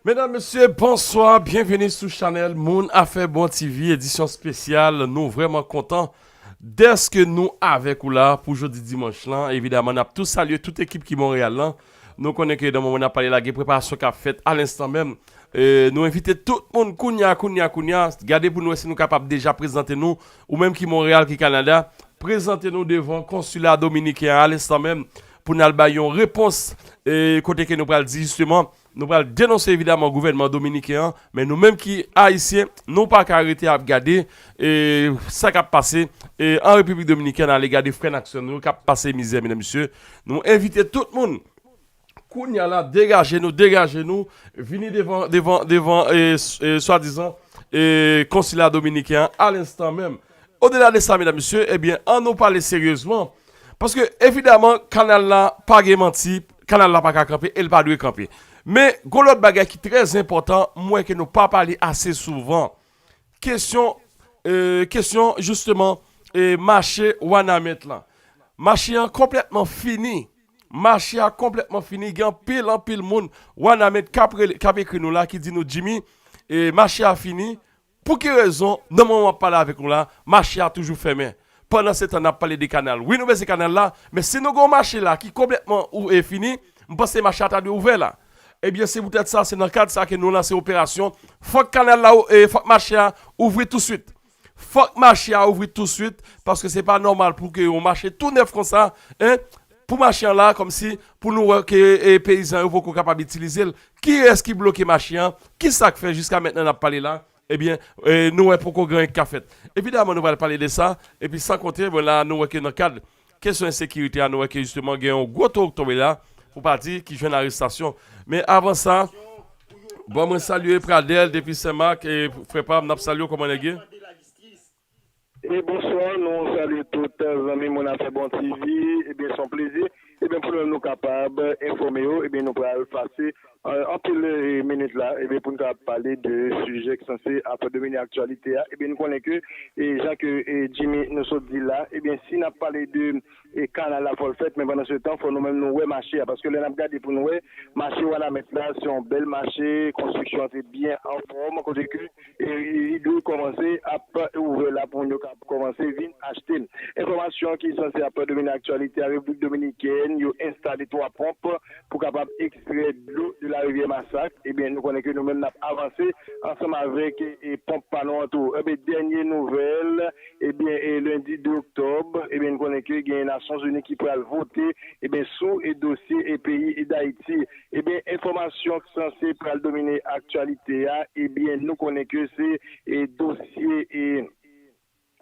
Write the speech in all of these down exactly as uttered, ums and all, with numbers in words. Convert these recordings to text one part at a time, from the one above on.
Medam, mesye, bonswa, byenvini sou chanèl Moun Afè Bon T V, edisyon espesyal. Nou vrèman kontan dèske nou avèk ou la pou jodi dimanch lan. Evidaman, n ap tou salye tout ekip ki Monreyal lan. Nou konnen ke nan moman n ap pale la, gen preparasyon k ap fèt alenstan menm. E, nou envite tout moun kounya, kounya, kounya. Gade pou nou wè si nou kapab deja prezante nou. Ou menm ki Monreyal, ki Kanada, prezante nou devan konsila dominiken an alenstan menm pou n al bay yon repons, e, kote ke nou pral di jisteman, nou pral denonse evidaman gouvènman dominiken an, men nou menm ki Ayisyen, nou pa ka rete ap gade, e, sa k ap pase, e, an Repiblik Dominikèn, ale gade frè n ak sè nou yo k ap pase mizè, medam, mesye. Nou envite tout moun kounya la, degaje nou, degaje nou, vini devan, devan, devan, e, s- e, swadizan, e, konsila dominiken an alenstan menm. Odela de sa, medam, mesye, ebyen, an nou pale seryezman. Paske, evidaman, kanal la pa gen manti, kanal la pa ka kanpe, e l pa dwe kanpe. Men, gon lòt bagay ki trè enpòtan, m wè ke nou pa pale ase souvan. Kesyon, e, kesyon, jisteman, e, mache Wanament lan. Mache an konplètman fini. Mache a konplètman fini. Gen anpil, anpil moun Wanament k ap rele- k ap ekri nou la ki di nou, Jimmy, e, mache a fini. Pou ki rezon, nan moman m ap pale avèk nou la, mache a toujou fèmen? Pandan se tan, n ap pale de kanal. Wi, nou bezwen kanal la, men si nou gen yon mache la ki konplètman ou, e, fini, m panse mache a ta dwe ouvè la. Ebyen, se poutèt sa, se nan kad sa ke nou lanse operasyon. Fòk kanal la, e, fòk mache a ouvri touswit. Fòk mache a ouvri touswit, paske se pa nòmal pou ke yon mache tou nèf konsa, en, pou mache an la, kòmsi pou nou wè ke, e, peyizan yo poko kapab itilize l. Kiyès ki bloke mache an? Kisa k fè jiska mentnan n ap pale la? Ebyen, e, nou wè poko gen anyen k ka fèt. Evidaman, nou pral pale de sa, epi san konte, bon, la, nou wè ke nan kad kesyon ensekirite a, nou wè ke jisteman gen yon gwo towo k tonbe la, pou pa di ki jwenn arestasyon. Men avan sa, bon, mwen salye Pradèl depi Senmak, e, frè pa m, n ap salye w, kòman nèg ye? E bonswa, nou salye tout, e, zanmi Moun Afè Bon T V. Ebyen, se yon plezi. Ebyen, pou nou, nou kapab enfòme yo, ebyen, nou pral pase, e, anpil, e, minit la, ebyen, pou n kapab pale de sijè k sanse ap domine aktyalite a. Ebyen, nou konnen ke, e, jan ke, e, Jimmy nou sot di la, ebyen, si n ap pale de, e, kanal la, fò l fèt, men pandan se tan, fò nou menm nou wè mache a, paske lè n ap gade pou nou wè, mache Wanament la, se yon bèl mache, konstriksyon an te byen anfòm, kote ke e, li dwe kòmanse ap ouvè la pou moun yo ka kòmanse vin achte. Enfòmasyon ki sanse ap domine aktyalite a, Repiblik Dominikèn, yo enstale twa ponp pou kapab ekstrè dlo de la rivyè Masak. Ebyen, nou konnen ke nou menm n ap avanse ansanm avèk, e, ponp pa nou an tou. Ebyen, dènye nouvèl, ebyen, e, lendi de oktòb, ebyen, nou konnen ke gen Nasyonzini ki pral vote, ebyen, sou, e, dosye, e, peyi, e, Dayiti. Ebyen, enfòmasyon k sanse pral domine aktyalite a, ebyen, nou konnen ke se, e, dosye, e,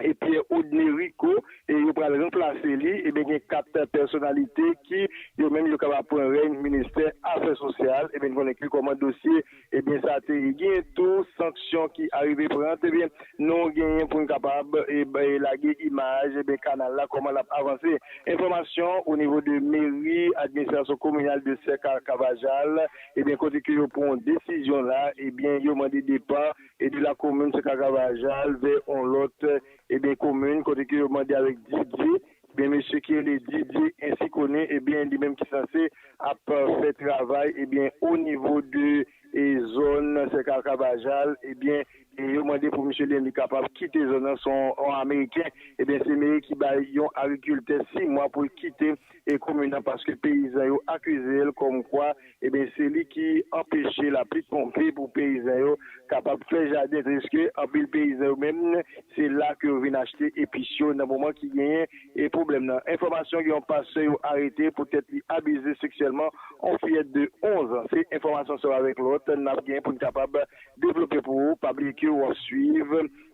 e Pierre Audney Ricot, e yo pral ranplase li, ebyen, gen kat pèsonalite ki, yo menm, yo kapab pran rèy ministè afè sosyal, ebyen, nou konnen ke kòman dosye, ebyen, sa te ye. Gen tou sanksyon ki arive pran, ebyen, nou genyen pou n kapab, e, e, lage imaj, ebyen, kanal la, kòman l ap avanse. Enfòmasyon o nivo de meri, administrasyon kominal de Sèk Kavajal, ebyen, kote ke yo pran yon desizyon la, ebyen, yo mande depa, e de la komin Sèk Kavajal vè yon lòt, ebyen, komin, kote ke yo mande avèk Didier, ebyen, mesye ki rele Didier ensi koni, ebyen, li menm ki sanse ap fè travay, ebyen, o nivo de, e, zòn Sèk Kavajal, ebyen, e yo mande pou misye li menm li kapab kite zòn nan, se yon, yon Ameriken. Ebyen, se meri ki bay yon agrikiltè sis mwa pou l kite, e, komin nan, paske peyizan yo akize l kòmkwa, ebyen, se li ki anpeche lapli tonbe pou peyizan yo kapab fè jaden, tandiske anpil peyizan yo menm, se la ke yo vin achte epis yo nan moman ki genyen, e, pwoblèm nan. Enfòmasyon, gen yon pastè yo arete poutèt li abize seksyèlman yon fiyèt de onz an. Se enfòmasyon sa yo avèk lòt n ap gen pou n kapab devlope pou ou. Pa bliye ke w ap swiv,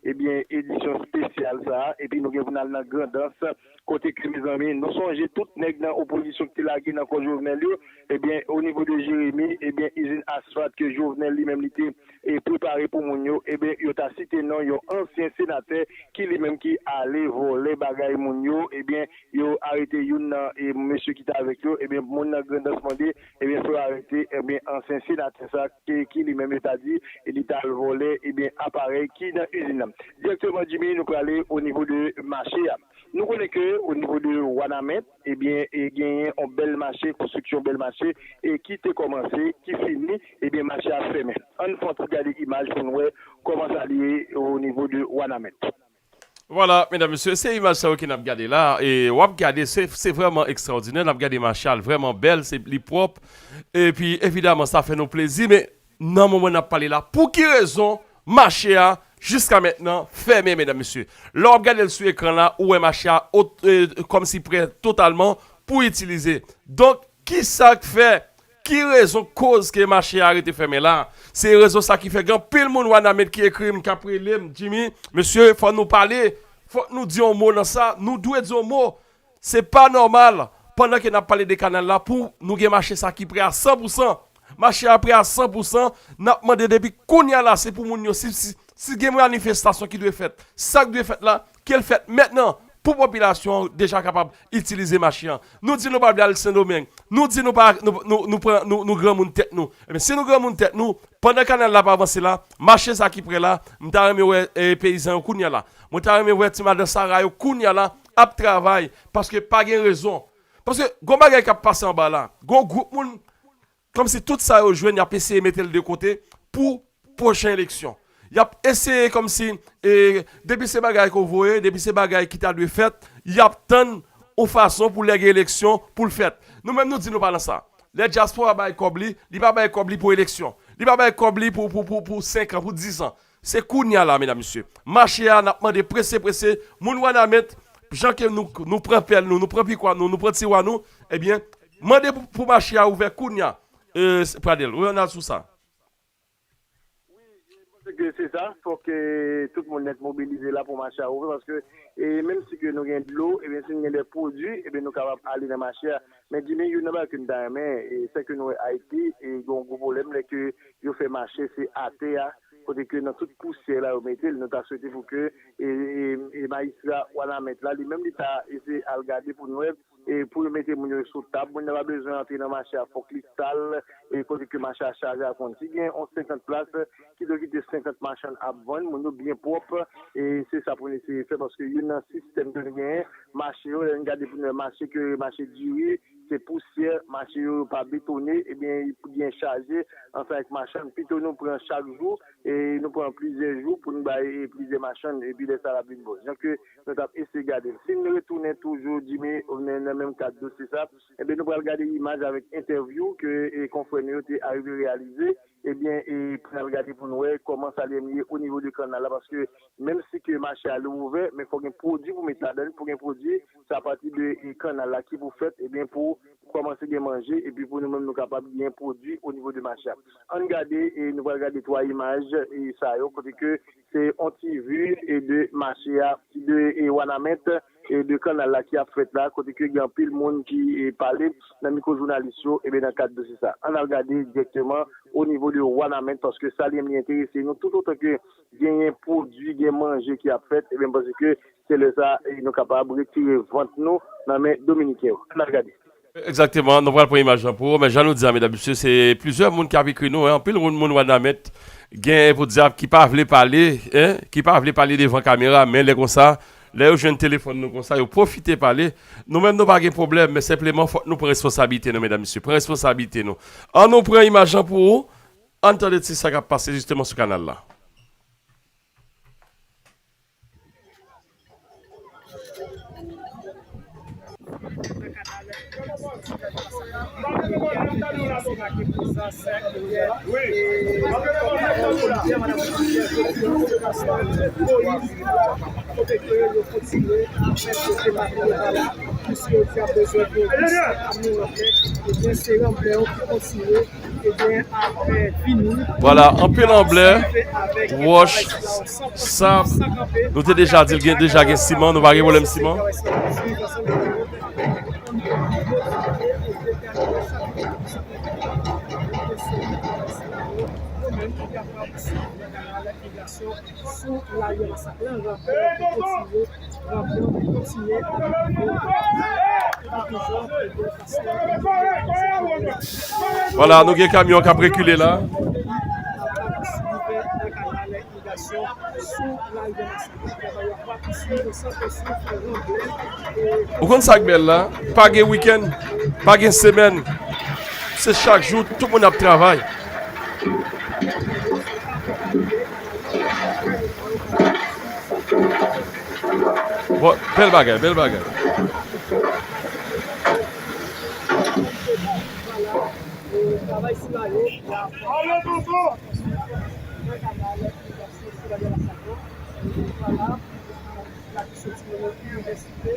ebyen, edisyon espesyal sa a, epi nou gen pou n al nan Grandans, kote ke, mezanmi, nou sonje tout nèg nan opozisyon ki te lage nan kò Jovenel yo, ebyen, o nivo de Jeremi, ebyen, izin asfalt ke Jovenel li menm li te, e, prepare pou moun yo, ebyen, yo ta site non yon ansyen senatè ki li menm ki ale vòlè bagay moun yo, ebyen, yo arete youn nan, e, mesye ki te avèk yo, ebyen, moun nan Grandans mande, ebyen, fò yo arete, ebyen, ansyen senatè sa ki, ki li menm yo ta di, e li t al vòlè, ebyen, aparèy ki nan izin nan. Dirèkteman, Jimmy, nou prale o nivo de mache a. Nou konnen ke o nivo de Wanament, ebyen, e genyen yon bèl mache, konstriksyon bèl mache, e ki te kòmanse, ki fini, ebyen, mache a fèmen. Ann fè yon ti gade imaj pou n wè kòman sa li ye o nivo de Wanament. Vwala, medam, mesye, se imaj sa yo ke n ap gade la. E w ap gade, se se vrèman ekstraòdinè. N ap gade mache a, l vrèman bèl, se li pwòp. Epi, evidaman, sa fè nou plezi. Men, nan moman n ap pale la, pou ki rezon mache a, jiska mentnan, fèmen, medam, mesye? Lè w ap gade l sou ekran la, ou wè mache a kòmsi prè totalman pou itilize. Donk, Ki sa k fè? Ki rezon koz ke mache a rete fèmen la? Se rezon sa ki fè gen anpil moun Wanament ki ekri m, k ap rele m, Jimmy, mesye, fò nou pale, fòk nou di yon mo nan sa, nou dwe di yon mo. Se pa nòmal, pandan ke n ap pale de kanal la, pou nou gen mache sa ki prè a san pou san. Mache a prè a san pou san, n ap mande depi kounye a la, se pou moun yo, si, si, si gen manifestasyon ki dwe fèt, sa k dwe fèt la, ke l fèt mentnan pou popilasyon an deja kapab itilize mache an. Nou di nou pa vle al Sendomeng. Nou di nou pa nou, nou, nou pran nou, nou granmoun tèt nou. Ebyen, si nou granmoun tèt nou, pandan kanal la pa avanse la, mache sa ki prè la, m ta renmen wè e, peyizan yo kounye a la. Mwen ta renmen wè ti madan Sara yo kounye a la ap travay, paske pa gen rezon. Paske gon bagay k ap pase anba la. Gon gwoup moun Kòmsi tout sa yo jwenn, y ap eseye mete l de kote pou pwochen eleksyon. Y ap eseye kòmsi, e, depi se bagay ke w voye, depi se bagay ki ta dwe fèt, y ap tann yon fason pou lè gen eleksyon pou l fèt. Nou menm nou di nou pa nan sa. Lè dyaspora bay kòb li, li pa bay kòb li pou eleksyon. Li pa bay kòb li pou, pou, pou, pou senk an, pou diz an. Se kounye a la, medam, mesye. Mache a, n ap mande prese, prese, moun Wanament, jan ke nou, nou pran pèl nou, nou pran pikwa nou, nou pran tiwa nou, ebyen, mande pou, pou mache a ouvè kounye a. E, Pradel, ou ann al sou sa. Wi, mwen panse ke se sa, fòk e, tout moun nèt mobilize la pou mache a ouvè, paske e, menm si ke nou gen dlo, ebyen, si nou gen de pwodui, ebyen, nou kapab ale nan mache a. Men Jimmy, youn nan bagay ke m ta renmen, e, se ke nou wè Ayiti, e, gen yon gwo pwoblèm, lè ke yo fè mache, se atè a, kote ke nan tout pousyè la yo mete l, nou ta swete pou ke e, e, e majistra Wanament la, li menm li ta eseye al gade pou n wè, e pou yo mete moun yo sou tab, moun nan pa bezwen antre nan mache a, fòk li sal, e kote ke mache a chaje ak moun. Si gen yon senkant plas, kite yo kite senkant machann ap vann, moun yo byen pwòp, e se sa pou n eseye fè, paske youn nan sistèm ke nou genyen, mache yo, lè n gade pou n wè mache ke mache diri, se pousyè, mache yo pa betone, ebyen, li byen chaje ansanm avèk machann. Pito nou pran chak jou, e nou pran plizyè jou pou nou bay plizyè machann, epi lè sa l ap vin bon. Jan ke nou t ap eseye gade l. Si n retounen toujou, Jimmy, nan, nan menm kad dosye sa, ebyen, nou pral gade imaj avèk entèvyou ke e, konfrè nou yo te arive reyalize. Ebyen, e pral gade pou n wè kòman sa li menm ye o nivo de kannal la, paske menm si ke mache a li ouvè, men fò gen pwodui pou met ladan l, pou gen pwodui, se apati de e, kannal la ki pou fèt, ebyen, pou kòmanse gen manje, epi pou nou menm nou kapab gen pwodui o nivo de mache a. Ann gade, e nou pral gade twa imaj e sa yo, kote ke se yon ti vi e de mache a, de e Wanament, e de kannal la ki ap fèt la, kote ke gen anpil moun ki e pale nan mikwo jounalis yo, ebyen nan kad dosye sa. Ann al gade dirèkteman o nivo de Wanament, paske sa li menm li enterese nou, toutotan ke genyen pwodui, gen manje ki ap fèt, ebyen m panse ke se lè sa e nou kapab retire vant nou nan men Dominiken yo. Ann al gade. Egzakteman, nou pral pran imaj lan pou ou, men jan nou di a, medam, mesye, se plizyè moun k ap ekri nou, en, anpil moun, moun Wanament, gen pou di a ki pa vle pale, en, ki pa vle pale devan kamera, men lè konsa, lè yo jwenn telefòn nou konsa, yo pwofite pale. Nou menm, nou pa gen pwoblèm, men senpleman, fòk nou pran responsablite nou, medam, mesye, pran responsablite nou. Ann nou pran imaj lan pou ou, ann tande ti sa k ap pase jisteman sou kanal la. Vwala, anpil anblè, wòch, sab. Nou te deja di l gen, deja gen siman, nou pa gen pwoblèm siman. Vwala, nou gen kamyon k ap rekile la. Ou konn sa k bèl la? Pa gen wikenn, pa gen semèn. Se chak jou, tout moun ap travay. Bon, bèl bagay, bèl bagay.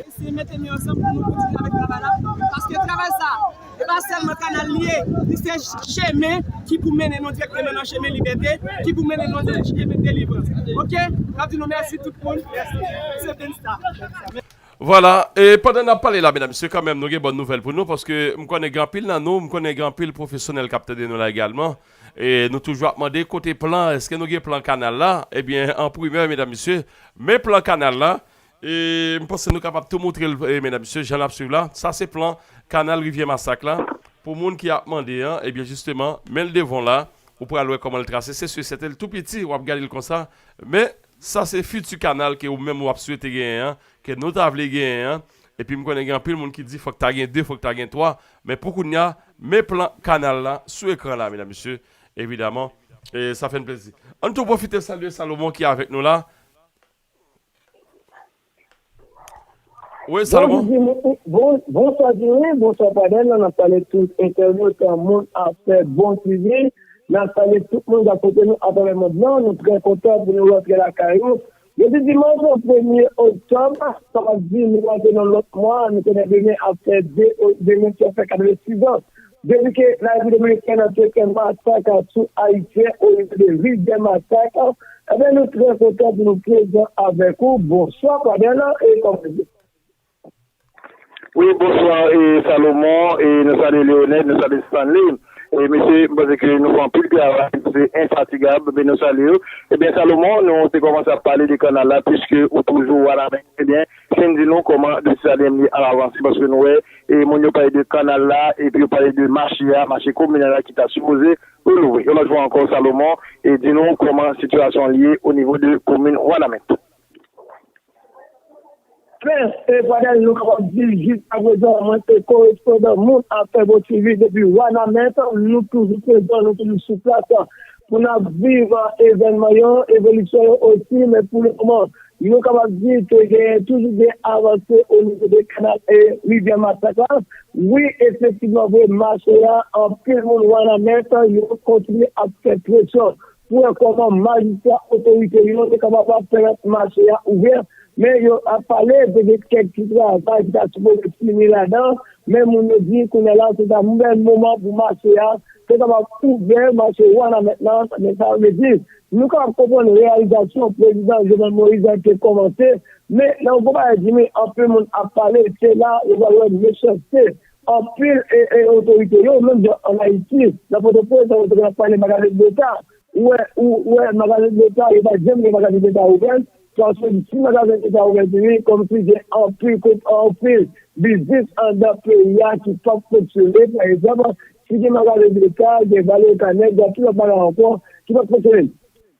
Eseye mete nou ansanm pou nou kontinye avèk travay la. Paske travay sa, e pa sèlman kanal li ye, li se chemen ki pou mennen nou dirèkteman nan chemen libète, ki pou mennen nou nan chemen delivrans. Oke? M ap di nou mèsi tout moun. Se Bensta. Vwala, e pandan n ap pale la, medam, mesye, kanmenm, nou gen bòn nouvèl pou nou, paske m konnen gen anpil nan nou, m konnen gen anpil pwofesyonèl k ap tande nou la egalman. E nou toujou ap mande kote plan, èske nou gen plan kanal la? Ebyen, an primè, medam, mesye, men plan kanal la. E m panse nou kapab tou moutre l, e, medam, mesye, jan n ap swiv la. Sa se plan kanal Rivyè Masak la. Pou moun ki ap mande an, ebyen, jisteman, men l devan w la, ou pral wè kòman l trase. Se si e sèten, l tou piti, w ap gade l konsa. Men, sa se fiti kanal ke ou menm w ap swete genyen an, ke nou ta vle genyen an. Epi m konnen gen anpil moun ki di fòk ta gen de, fòk ta gen twa. Men pou kounye a, men plan kanal la sou ekran la, medam, mesye, evidaman. E sa fè n plezi. Ann tou pwofite salye Salomon ki avèk nou la. Wi, Salomon. Bonswa Jimmy, bonswa Jimmy, bonswa Padel, n ap salye tout entènot, moun afè Bon T V, n ap salye tout moun k ap koute nou atravè mond lan, nou trè kontan pou nou rantre lakay ou. Jodi dimanch premye oktòb, sa vle di nou rantre nan lòt mwa, nou konnen demen ap fè de, demen ki ap fè katrevensis an. Depi ke Repiblik Dominikèn an te fè masak sou Ayisyen o nivo de Rivyè Masak, ebyen nou trè kontan pou nou prezan avèk ou. Bonswa Padel e kòman w ye? Wi, bonswa e Salomon, e nou salye Leonel, nou salye Stanley. E mesye, m panse ke nou fè anpil travay, se enfatigab, men nou salye yo. Ebyen Salomon, nou te kòmanse ap pale de kanal la, piske ou toujou Wanament, ebyen, fin di nou kòman dosye sa li menm li ap avanse, paske nou wè e moun yo pale de kanal la, epi yo pale de mache a, mache kominal la ki ta sipoze relouvri. Yon lòt fwa ankò, Salomon, e di nou kòman sitiyasyon an ye o nivo de komin Wanament. Fen, e Padel, nou kapab di jiskaprezan mwen se korespondan moun afè Bon T V depi Wanament, nou toujou prezan, nou toujou sou plas pou n ap viv evènman yo, evolisyon yo osi, men pou le moman, nou kapab di ke genyen toujou gen avanse o nivo de kanal e Rivyè Masak la. Wi, efektivman vre, mache a, anpil moun Wanament, yo kontinye ap fè presyon pou wè kòman majistra, otorite yo te kapab pèmèt mache a ouvè. Men yo ap pale de kèk ti travay ki ta sipoze fini ladan, men moun yo di kounye a la se ta bèl moman pou mache a te kapab ouvè, mache Wanament lan, men sa vle di nou kapab konprann reyalizasyon prezidan Jovenel Moïse te kòmanse, men nan yon konpayi Jimmy, anpil moun ap pale, se la yo pral wè mechanste anpil e, e otorite yo, menm jan ann Ayiti, nan Pòtoprens, nan yo te konn ap pale magazen de Leta, ou wè, ou wè magazen de Leta, yo pa janm gen magazen de Leta ouvè, paske si magazen de Leta ouvè vini, kòmsi gen anpil, anpil biznis anndan peyi a ki p ap fonksyone, pa egzanp, si gen magazen de Leta, gen Vale Okanè, gen anpil lòt bagay ankò ki p ap fonksyone.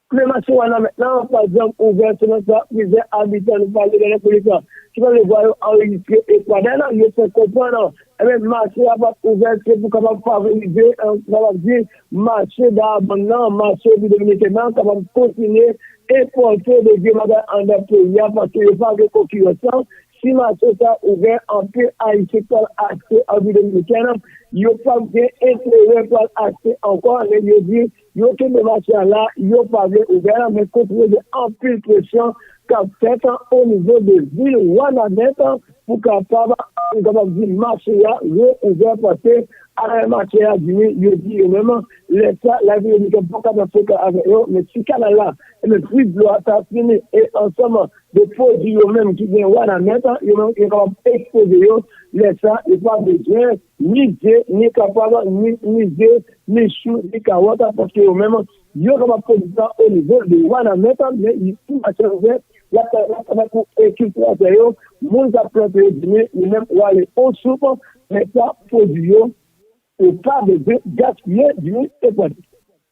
Premye mache Wanament lan pa janm ouvè, selon sa plizyè abitan nou pale nan Repiblika ki pale vwa yo anrejistre e Padel, yo fè konprann, ebyen mache a p ap ouvè, se pou kapab favorize, kapab di, mache Darabann nan, mache Repiblik Dominikèn nan kapab kontinye enpòte de vye bagay anndan peyi a, paske yo pa vle konkirans lan. Si mache sa ouvè, anpil Ayisyen k pral achte an Repiblik Dominikèn, yo p ap gen enterè pral achte ankò, nèg yo di yo kenbe mache a la, yo pa vle ouvè l, men kontinye gen anpil presyon k ap fèt o nivo de vil Wanament pou kapab, nou kapab di mache a reouvè, paske atravè mache a, Jimmy, yo di yo menm, lè sa, Repiblik Dominikèn poko ap nan frekans avè yo, men si kanal la, ebyen, pri dlo a ta fini, e ansanm de pwodui yo menm ki gen Wanament, yo menm, yo kapab ekspoze yo, lè sa, yo pa bezwen ni je, ni kapab, ni, ni je, ni chou, ni kawòt, paske yo menm, yo kapab pwodui sa o nivo de Wanament, men si mache a ouvè, y ap, y ap pèmèt pou ekiltivatè yo, moun k ap plante yo, Jimmy, yo menm, yo ale on soup, men sa, pwodui yo, yo pa bezwen gaspiye, Jimmy, e Padel.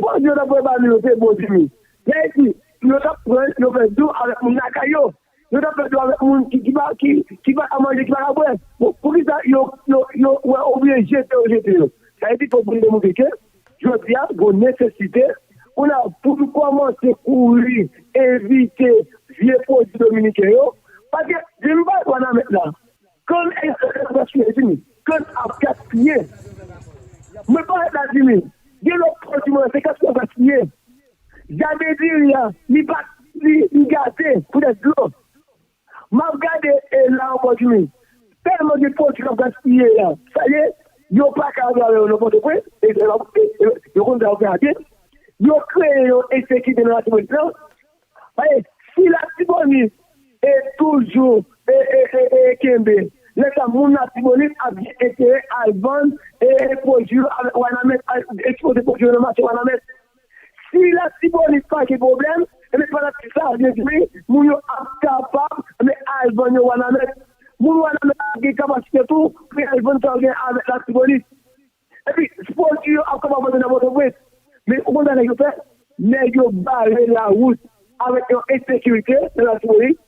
pwodui yo t ap pran ba nou yo, se bon, Jimmy. Sa vle di, yo t ap pran, yo fè dlo avèk moun lakay yo. Yo t ap fè dlo avèk moun ki, ki pa, ki, ki pa ka manje, ki pa ka bwè. Bon, poukisa yo, yo, yo wè oblije jete yo, jete yo? Sa vle di, fòk pou nou demontre ke jodi a, gen nesesite pou n a, pou nou kòmanse kouri evite vye pwodui dominiken yo. Paske, di m pa wanament la. Kann ap gaspiye, Jimmy. Kann ap gaspiye. Mwen pa la, Jimmy. Gen lòt pwodui mwen, se gaspiye, gaspiye. Jaden diri a, li pa, li, li gate poutèt dlo. M ap gade, e la ankò, Jimmy. Tèlman gen pwodui k ap gaspiye a. Sa ye, yo pa ka antre avè yo nan Pòtoprens. E, e, e, e, yo konn sa yo fè a byen. Yo kreye yon ensekirite nan Latibonit lan. Paske si Latibonit e toujou e, e, e, e kenbe, lè sa moun Latibonit ap gen enterè al vann e, e pwodui yo avèk Wanament, al ekspoze pwodui yo nan mache Wanament. Si Latibonit pa gen pwoblèm, ebyen pa Latibonit sa vle di moun yo ap kapab ebyen al vann yo Wanament. Moun Wanament ap gen kapasite tou pou y al vann sa yo gen avèk Latibonit. Epi, pwodui yo ap kapab antre nan Pòtoprens. Men, ou konn sa nèg yo fè? Nèg yo bare lawout avèk yon ensekirite nan Latibonit.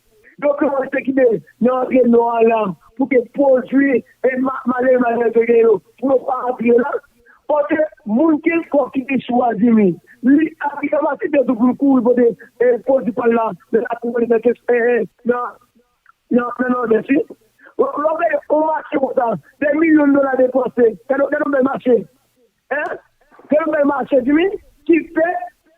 Donk, yon ensekirite nan antre nò a la pou ke pwodui e ma- malere malere yo gen yo, pou yo pa antre la. Paske moun ki fò ki te chwazi li, li ap gen kapasite tou pou l kouri pote e pwodui pa l la nan lakou li nan kes e e nan nan nan Nòdès wi. Lè w gade yon mache konsa, de milyon dola depanse, gade yon bèl mache. Hein? Gade yon bèl mache, Jimmy, ki fè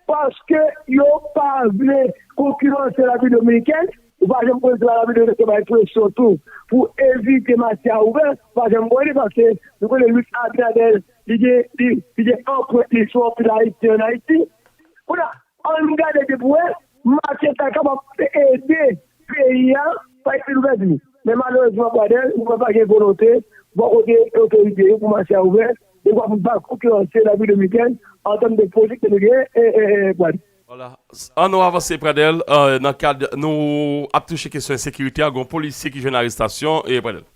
paske yo pa vle konkiranse Repiblik Dominikèn, ou pa janm konn se pa Repiblik Dominikèn bay presyon tou pou evite mache a ouvè, ou pa janm konn paske nou konnen Luis Abinader li gen li, li gen anprent li sou anpil Ayisyen ann Ayiti. Kounye a, ann gade de pou wè, mache sa kapab ede peyi a, pa ekri louvèti. Men malerezman, Pradèl, nou wè pa gen volonte bò kote otorite yo pou mache a ouvè, dekwa pou n pa konkiranse Repiblik Dominikèn an tèm de pwodui ke nou genyen, e, e, e, Pradèl. Vwala. Ann nou avanse, Pradèl, euh, nan kad nou ap touche kesyon ensekirite a, gen yon polisye ki jwenn arestasyon, e Pradèl.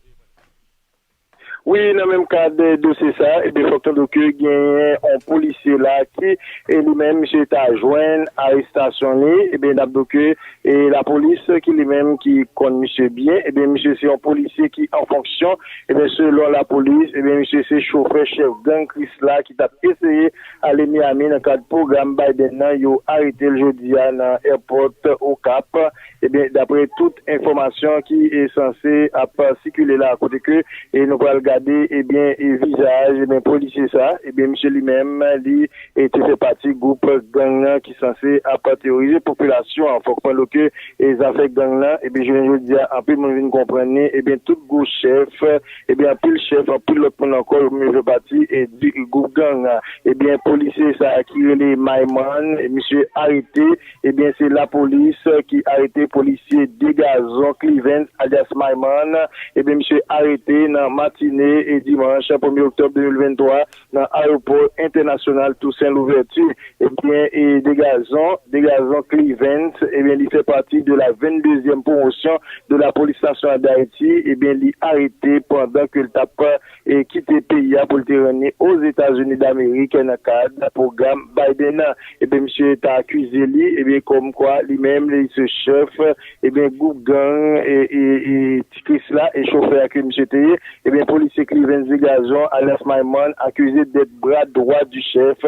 Wi, nan menm kad dosye sa, ebyen, fòk nou di ke genyen yon polisye la ki, e li menm, misye ta jwenn arestasyon li, ebyen, n ap di ke, e lapolis ki li menm ki konn misye byen, ebyen, misye se yon polisye ki an fonksyon, ebyen, selon lapolis, ebyen, misye se chofè chèf gang Krisla ki t ap eseye ale Miami nan kad pwogram Biden nan, yo arete l jodi a nan èpòt Okap. Ebyen, dapre tout enfòmasyon ki, e, sanse ap sikile la, kote ke, e, nou pral gade, ebyen, e, vizaj, ebyen, polisye sa, ebyen, misye li menm, li, e, te fè pati gwoup gang nan ki sanse ap teworize popilasyon an. Fòk mande ke, e, zafè gang nan, ebyen, jounen jodi a, anpil moun vin konprann ni, ebyen, tout gwo chèf, ebyen, anpil chèf, anpil lòt moun ankò, yo menm fè pati, e, di gwoup gang nan. Ebyen, polisye sa ki rele Mayman, e, misye arete, ebyen, se lapolis ki arete polisye Degazon Clivens, alyas Mayman. Ebyen, misye arete nan matine e dimanch premye oktòb de mil venntwa nan ayewopò entènasyonal Toussaint Louverture. Ebyen, e Degazon, Degazon Clivens, ebyen, li fè pati de la venndeuzyèm pwomosyon de la Police Nationale d'Haïti. Ebyen, li arete pandan ke l t ap e kite peyi a pou l te rann li Ozetazini Damerik nan kad pwogram Biden nan. Ebyen, misye ta akize li, ebyen, kòmkwa li menm, li se chèf, ebyen, gwoup gang, e, e, e, Ti Krisla, e chofè a ke misye te ye. Ebyen, polisye Clivens Degazon, alyas Mayman, akize d'être bras droit du chef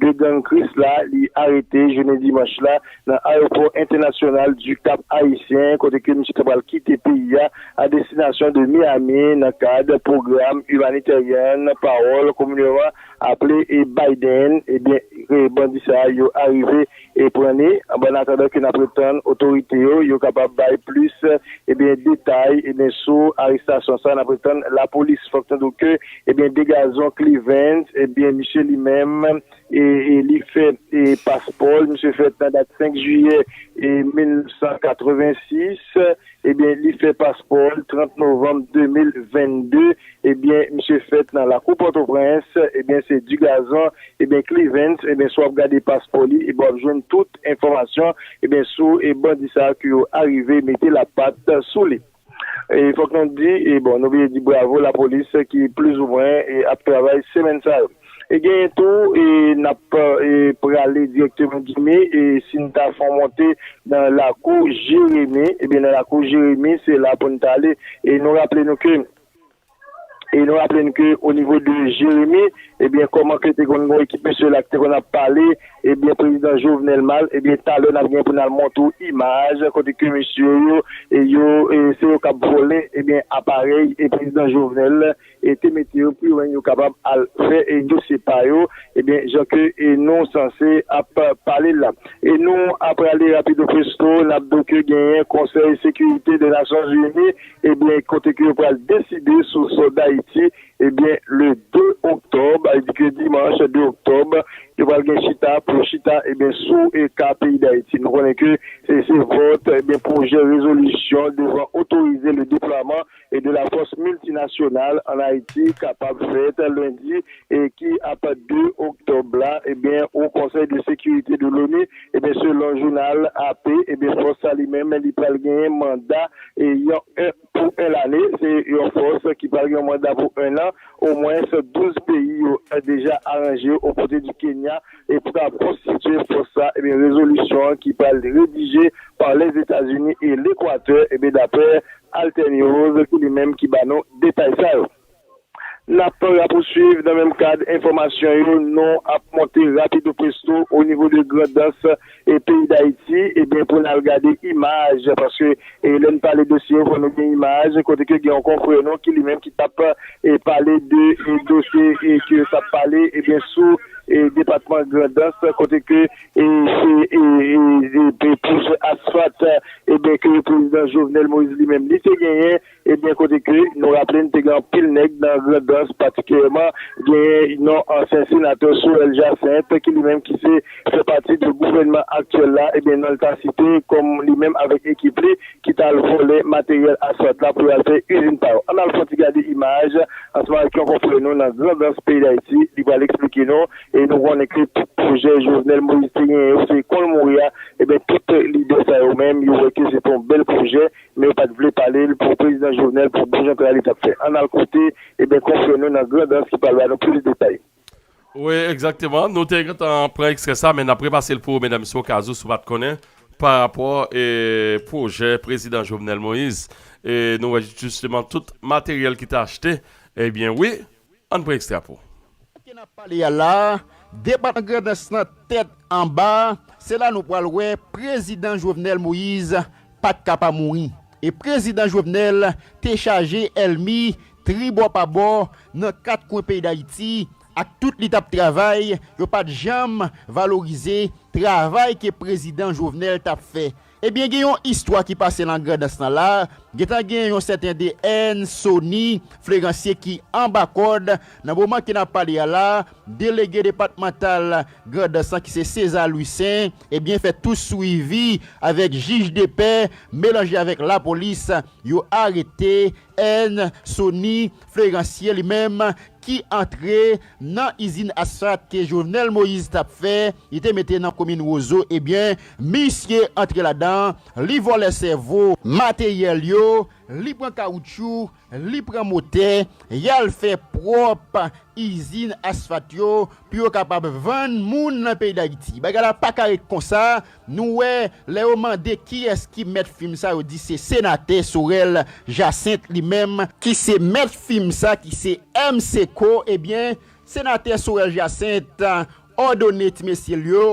de gang Krisla, li arete jounen dimanch la nan ayewopò entènasyonal du Cap Haïtien, kote ke misye ta pral kite peyi a a destinasyon de Miami nan kad pwogram imanitèryen pawòl komineman aple e Biden. Ebyen, e bandi sa yo arive e pran li. Ann atandan ke n ap ret tann otorite yo, yo kapab bay plis, ebyen, detay, ebyen, sou arestasyon sa, n ap ret tann lapolis. Fòk nou di ke, ebyen, Degazon Clivens, ebyen, misye li menm, e, e li fè, e, paspò l, misye fèt nan dat senk jiyè, e, mil nèf san katrevensis, ebyen, li fè paspò l trant novanm de mil vennde, ebyen, misye fèt nan lakou Pòtoprens, ebyen, se Degazon, ebyen, Clivens, ebyen, si w ap gade paspò li, ebyen, w ap jwenn tout enfòmasyon, ebyen, sou, e, bandi sa yo ke yo arive mete lapat sou li. E fòk nou di, e bon, nou bliye di bravo lapolis ki plizoumwen, e, ap travay semèn sa yo. E genyen tou, e n ap, e, prale dirèkteman Jimmy, e si n ta fè yon monte nan lakou Jeremi, ebyen nan lakou Jeremi, se la pou n t ale. E nou raple nou ke, e nou raple nou ke o nivo de Jeremi, ebyen kòman ke te konn gen ekip mesye la ki te konn ap pale, ebyen prezidan Jovenel mal, ebyen talè n ap gen pou n al montre w imaj kote ke mesye yo, e yo, e se yo k ap vòlè, ebyen aparèy e prezidan Jovenel e te mete yo pou yo menm yo kapab al fè e dosye pa yo, ebyen jan ke e nou sanse ap pale la. E nou ap prale rapido presto, n ap di w ke genyen Konsèy Sekirite de Nasyonzini, ebyen kote ke yo pral deside sou sò Dayiti, ebyen le de oktòb, sa vle di ke dimanch de oktòb, yo pral gen chita pou yo chita, ebyen sou e ka peyi Dayiti. Nou konnen ke se, se vòt, ebyen pwojè rezolisyon devan otorize le deplwaman e de la fòs miltinasyonal ann Ayiti kapab fèt lendi e ki ap de oktòb la, ebyen, o Conseil de sécurité de l'ONU, ebyen, selon jounal A P, ebyen, fòs sa li menm, li pral genyen manda e yon, en, pou en lane, se yon fòs ki pral gen yon manda pou en an, omwen douz peyi yo deja aranje yo o kote di Kenya e pou ta konstitye fòs sa, ebyen, rezolisyon an ki pral redije pa Lèzetazini e Lekwatè, ebyen, daprè Alter News, ki li menm ki ba nou detay sa yo. N ap rapousuiv nan menm kad enfòmasyon yo, nou ap monte rapido presto o nivo de Grandans e peyi Dayiti, ebyen, pou n al gade imaj, paske, e, lè n pale dosye yo, fò nou gen imaj, kote ke gen yon konfrè nou ki li menm ki t ap, e, pale de, e, dosye, e, ke yo t ap pale, ebyen, sou, e, depatman Grandans, kote ke, e, se, e, e, e, e, pwojè asfalt, ebyen, ke prezidan Jovenel Moïse li menm li te genyen, ebyen, kote ke nou raple n te gen anpil nèg nan Grandans, patikilyèman genyen non ansyen senatè Sorel Jacinthe, ki li menm ki se fè pati de gouvènman aktyèl la, ebyen, non l ta site kòm li menm avèk ekip li ki t al vòlè materyèl asfalt la pou y al fè izin pa yo. Ann al fè yon ti gade imaj ansanm avèk yon konfrè nou nan Grandans peyi Dayiti, li pral eksplike nou, e nou konnen ke tout pwojè Jovenel Moïse te genyen yo, se kon l mouri a, ebyen, tout lidè sa yo menm, yo wè ke se te yon bèl pwojè, men yo pa t vle pale l pou prezidan Jovenel, pou bon jan travay li t ap fè. Ann al koute, ebyen, konfrè nou nan Grandans ki pral ba nou plis detay. Wi, egzakteman. Nou te gentan pran ekstrè sa, men n ap repase l pou ou, medam, mesye, okazou si w pa t konnen, pa rapò, e, pwojè prezidan Jovenel Moïse. E nou wè jisteman tout materyèl ki te achte. Ebyen, wi, ann pran ekstrè a pou ou. Kote n ap pale a la, depatman Grandans nan tèt anba, se la nou pral wè prezidan Jovenel Moïse pa t ka pa mouri. E prezidan Jovenel te chaje ènmi tribò pa bò nan kat kwen peyi Dayiti, ak tout li t ap travay, yo pa t janm valorize travay ke prezidan Jovenel t ap fè. Ebyen, gen yon istwa ki pase nan Grandans lan la. Gentan gen yon sèten de N Sony Fleransier ki anba kòd. Nan moman ke n ap pale a la, delege depatmantal Grandans lan ki se César Louissaint, ebyen, fè tou swivi avèk jij de pè melanje avèk lapolis, yo arete N Sony Fleransier li menm ki antre nan izin asfalt ke Jovenel Moïse t ap fè, li te mete nan komin Wozo, ebyen, misye antre ladan, li vòlè sèvo, materyèl yo, li pran kawoutchou, li pran motè, y al fè pwòp izin asfalt yo pou yo kapab vann moun nan peyi Dayiti. Bagay la pa ka ret konsa. Nou wè, lè yo mande kiyès ki mèt fim sa, yo di se senatè Sorel Jacinthe li menm ki se mèt fim sa, ki se M C Co. Ebyen, senatè Sorel Jacinthe òdone ti mesye l yo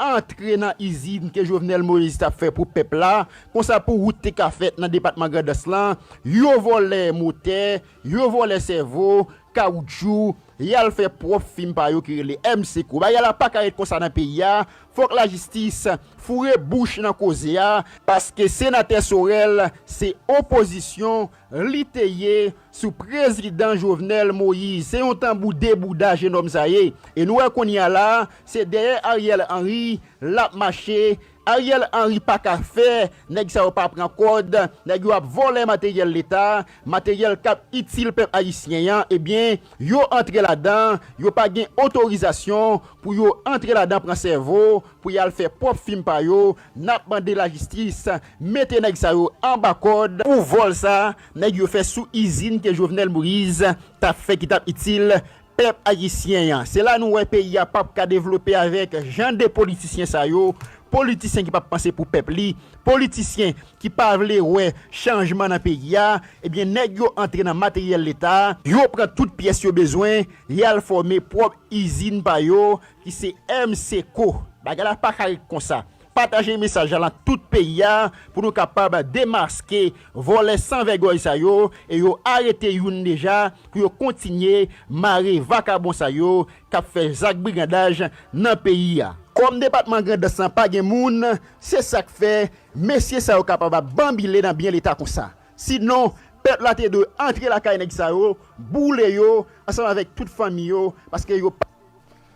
antre nan izin ke Jovenel Moïse t ap fè pou pèp la. Konsa, pou wout te ka fèt nan depatman Grandans lan, yo vòlè motè, yo vòlè sèvo, kawoutchou, y al fè pwòp fim pa yo ki rele M C Co. Bagay la pa ka ret konsa nan peyi a. Fòk lajistis foure bouch nan koze a, paske senatè Sorel se opozisyon li te ye sou prezidan Jovenel Moïse. Se yon tanbou de bouda jennonm sa ye. E nou wè kounye a la, se dèyè Ariel Henry l ap mache. Ariel Henry pa ka fè nèg sa yo pa pran kòd, nèg yo ap vòlè materyèl leta, materyèl k ap itil pèp ayisyen an, ebyen, yo antre ladan, yo pa gen otorizasyon pou yo antre ladan pran sèvo, pou y al fè pwòp fim pa yo. N ap mande lajistis mete nèg sa yo anba kòd pou vòl sa nèg yo fè sou izin ke Jovenel Moïse t ap fè, ki t ap itil pèp ayisyen an. Se la nou wè peyi a p ap ka devlope avèk jan de politisyen sa yo, politisyen ki p ap panse pou pèp li, politisyen ki pa vle wè chanjman nan peyi a. Ebyen, nèg yo antre nan materyèl leta, yo pran tout pyès yo bezwen, y al fòme pwòp izin pa yo, ki se M C Co. Bagay la pa ka ret konsa. Pataje mesaj la nan tout peyi a pou nou kapab demaske vòlè san vègòy sa yo, e yo arete youn deja, pou yo kontinye mare vakabon sa yo k ap fè zak brigandaj nan peyi a. Kòm depatman Grandans lan pa gen moun, se sa k fè mesye sa yo kapab ap banbile nan byen leta konsa. Sinon, pèp la te dwe antre lakay nèg sa yo, boule yo, ansanm avèk tout fanmi yo, paske yo pa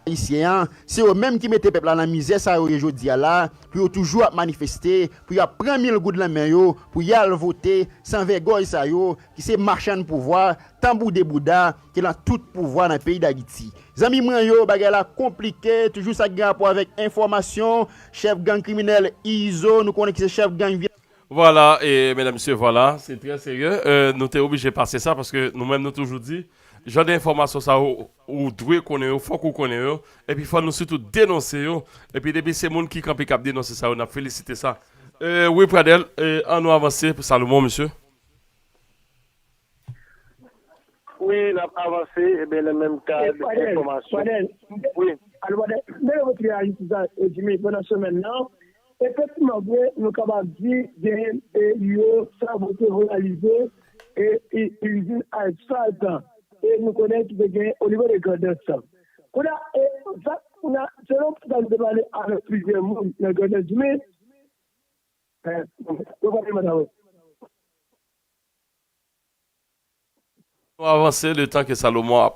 ayisyen an, se yo menm ki mete pèp la nan mizè sa yo ye jodi a la, pou yo toujou ap manifeste, pou y ap pran mil goud nan men yo, pou y al vote, san vègòy sa yo, ki se machann pouvwa, tanbou de bouda, ki nan tout pouvwa nan peyi Dayiti. Zanmi mwen yo, bagay la konplike, toujou sa ki gen rapò avèk enfòmasyon, chèf gang kriminèl Izo, nou konnen ki se chèf gang vye. Vwala, e medam, mesye, vwala, se trè serye. E, nou te oblije pase sa, paske nou menm nou toujou di, jan de enfòmasyon sa yo, ou dwe konnen yo, fòk ou konnen yo, epi fò nou sitou denonse yo, epi depi se moun ki kanpe k ap denonse sa yo, n ap felisite sa. E, wi, Pradel, e, an nou avanse pou Salomon, mesye. Wi, n ap avanse, ebyen, nan menm kad enfòmasyon. Wi. Alo, Padèl, m te vle reyaji sou sa, eh, Jimmy, pandan semèn nan. Efektivman, vre, nou kapab di, gen, eh, yo travay te reyalize, eh, i- izin asfalt, eh, nou konnen ki te gen o nivo de Grandans. Kounye a, eh, sa, kounye a, selon sa nou te pale avèk plizyè moun nan Grandans, Jimmy, eh, nou pa te mande avè. Nou avanse letan ke Salomon ap,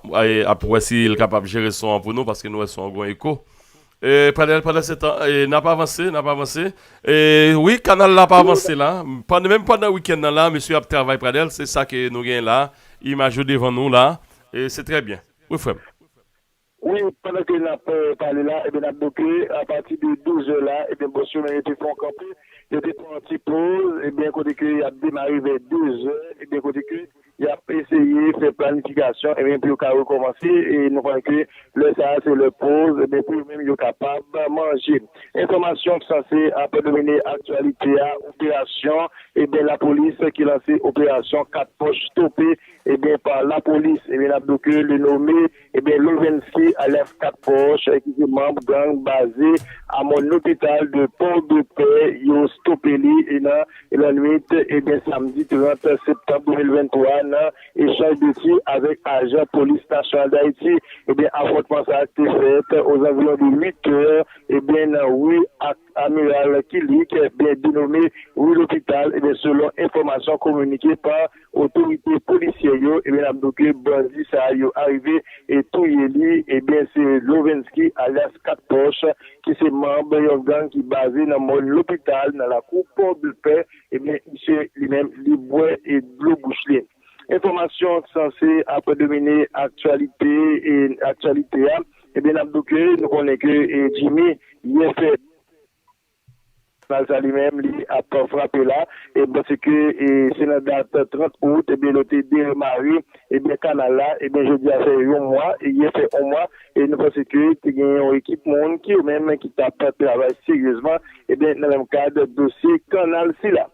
ap wè si l kapab jere son an pou nou, paske nou wè son an gon eko. E, pandan, pandan se tan, e, n ap avanse, n ap avanse. E, wi, kanal la ap avanse la. Pandan, menm pandan wikenn nan la, mesye ap travay, Pradèl, se sa ke nou gen la. Imaj yo devan nou la. E se trè byen. Wi, frè m. Wi, pandan ke n ap eh, pale la, ebyen, n ap di ke apati de douz è la, ebyen, bòs yo menm yo te fè yon kanpe, yo te pran yon ti poz, ebyen, kote ke y ap demare vè douz è, ebyen, kote ke y ap eseye fè planifikasyon, ebyen, pou yo ka rekòmanse, e nou konnen ke lè sa a, se lè poz, ebyen, pou yo menm, yo kapab manje. Enfòmasyon k sanse ap domine aktyalite a, operasyon, ebyen, lapolis ki lanse operasyon kat pòch stope, ebyen, pa lapolis, ebyen, n ap di ke le nome, ebyen, Lovensky alyas Kat Pòch, ki se manb gang baze a mòn lopital de Pòdepè, yo stope li e nan lannwit, ebyen, samdi trant septanm de mil venntwa, nan echanj de tir avèk ajan polis nasyonal Dayiti. Ebyen, afwontman sa a te fèt ozanviwon de uit è, ebyen, nan ri Ak Amiral Killick, byen denome ri Lopital, ebyen, selon enfòmasyon kominike pa otorite polisyè yo, ebyen, n ap di ke bandi sa yo arive e touye li, ebyen, se Lovensky alyas Kat Pòch, ki se manb yon gang ki baze nan mòn Lopital, nan lakou Pòdepè, ebyen, misye li menm, li bwè e dlo bouch li. Enfòmasyon sanse ap domine aktyalite e aktyalite a, ebyen, n ap di ke nou konnen ke e Jimmy, yè fè kanal sa li menm, li ap frape la, e paske e se nan dat trant out, ebyen, yo te demare, ebyen, kanal la, ebyen, jodi a fè yon mwa, e yè fè yon mwa, e nou panse ke te gen yon ekip moun ki yo menm ki t ap travay seryezman, ebyen, nan menm kad dosye kanal sila.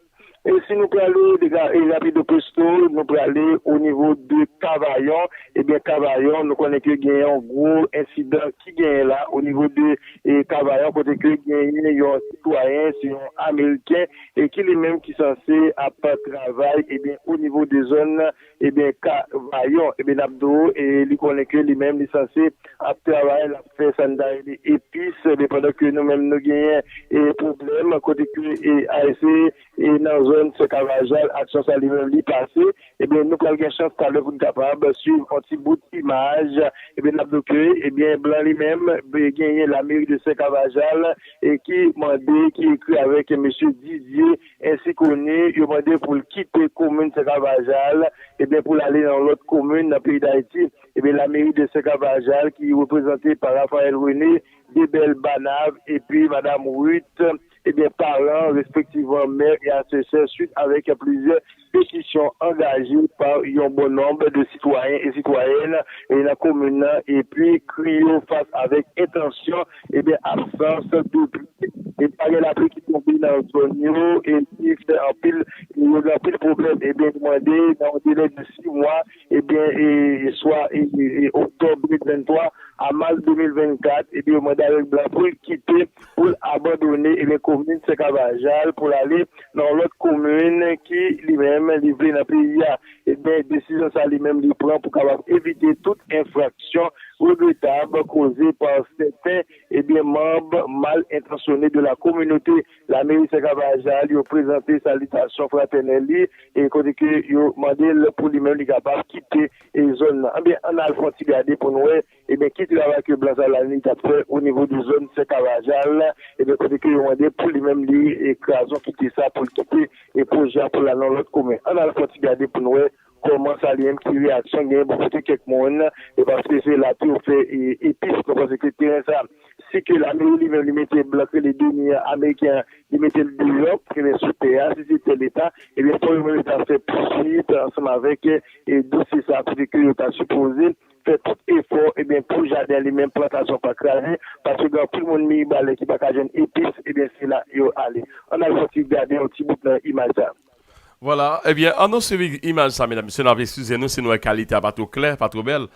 E si nou prale dega e rapido presto, nou prale o nivo de Kavayon. Ebyen, Kavayon, nou konnen ke gen yon gwo ensidan ki genyen la o nivo de e, Kavayon, kote ke genyen yon sitwayen, se yon Ameriken, e ki li menm ki sanse ap travay, ebyen, o nivo de zòn, ebyen, Kavayon. Ebyen, n ap di w, e li konnen ke li menm, li sanse ap travay, l ap fè sa n ta rele epis, ebyen, pandan ke nou menm nou genyen e pwoblèm, kote ke e, a ese e nan zòn Sè Kavajal, aksyon sa li menm li pase, ebyen, nou pral gen chans talè pou n kapab swiv yon ti bout imaj. Ebyen, n ap di ke, ebyen, blan li menm, genyen lameri de Sè Kavajal, e ki mande, ki ekri avèk mesye Didier, ensi koni, yo mande pou l kite komin Sè Kavajal, ebyen, pou l ale nan yon lòt komin nan peyi Dayiti. Ebyen, lameri de Sè Kavajal, ki reprezante pa Raphaël René, Debel Banav, epi Madam Ruth, ebyen, Parent, respektivman mè e asesè, swit avèk plizyè petisyon angaje pa yon bon nonb de sitwayen e sitwayèn e nan komin nan, epi kri yo fas avèk entansyon, ebyen, absans de pli. E pa gen lapli ki tonbe nan zòn yo, e ki fè anpil, yo gen anpil pwoblèm, ebyen, yo mande nan yon delè de sis mwa, ebyen, e, swa e, e, oktòb de mil venntwa a mas de mil vennkat, ebyen, yo mande avèk blan pou l kite, pou l abandone, ebyen, komin Sè Kavajal, pou l ale nan yon lòt komin ki, li menm, li vle nan peyi a. Ebyen, desizyon sa, li menm, li pran pou kapab evite tout enfraksyon regretab koze pa sèten, ebyen, manb mal entansyone de la kominote. Lameri Sè Kavajal, yo prezante salitasyon fratènèl li, e kote ke yo mande l pou li menm li kapab kite e zòn nan. Ebyen, ann al fè yon ti gade pou n wè, ebyen, ki travay ke blan sa la li t ap fè o nivo de zòn Sè Kavajal, ebyen, kote ke yo mande pou li menm li e kraze yon kite sa pou l kite e pwojè a pou l al nan lòt komin. Ann al fè yon ti gade pou n wè kòman sa li menm ki reyaksyon genyen bò kote kèk moun, e paske se la tou yo fè e, epis, nou panse ke teren sa, si ke lameri li menm li mete blan k rele Deni an, ameriken an, li mete l deyò, ebyen, sou tè a, si se tè leta, ebyen, fò yo menm yo ta fè pouswit ansanm avèk e, dosye sa, kote ke yo ta sipoze fè tout efò, ebyen, pou jaden li menm, plantasyon pa kraze, paske gen anpil moun Mibalè ki pa ka jwenn epis, ebyen, se la yo ale. Ann al fè yon ti gade yon ti bout nan imaj sa. Vwala, ebyen, ann nou swiv imaj sa, medam, mesye, n ap eskize nou si nou wè kalite a pa twò klè, pa twò bèl.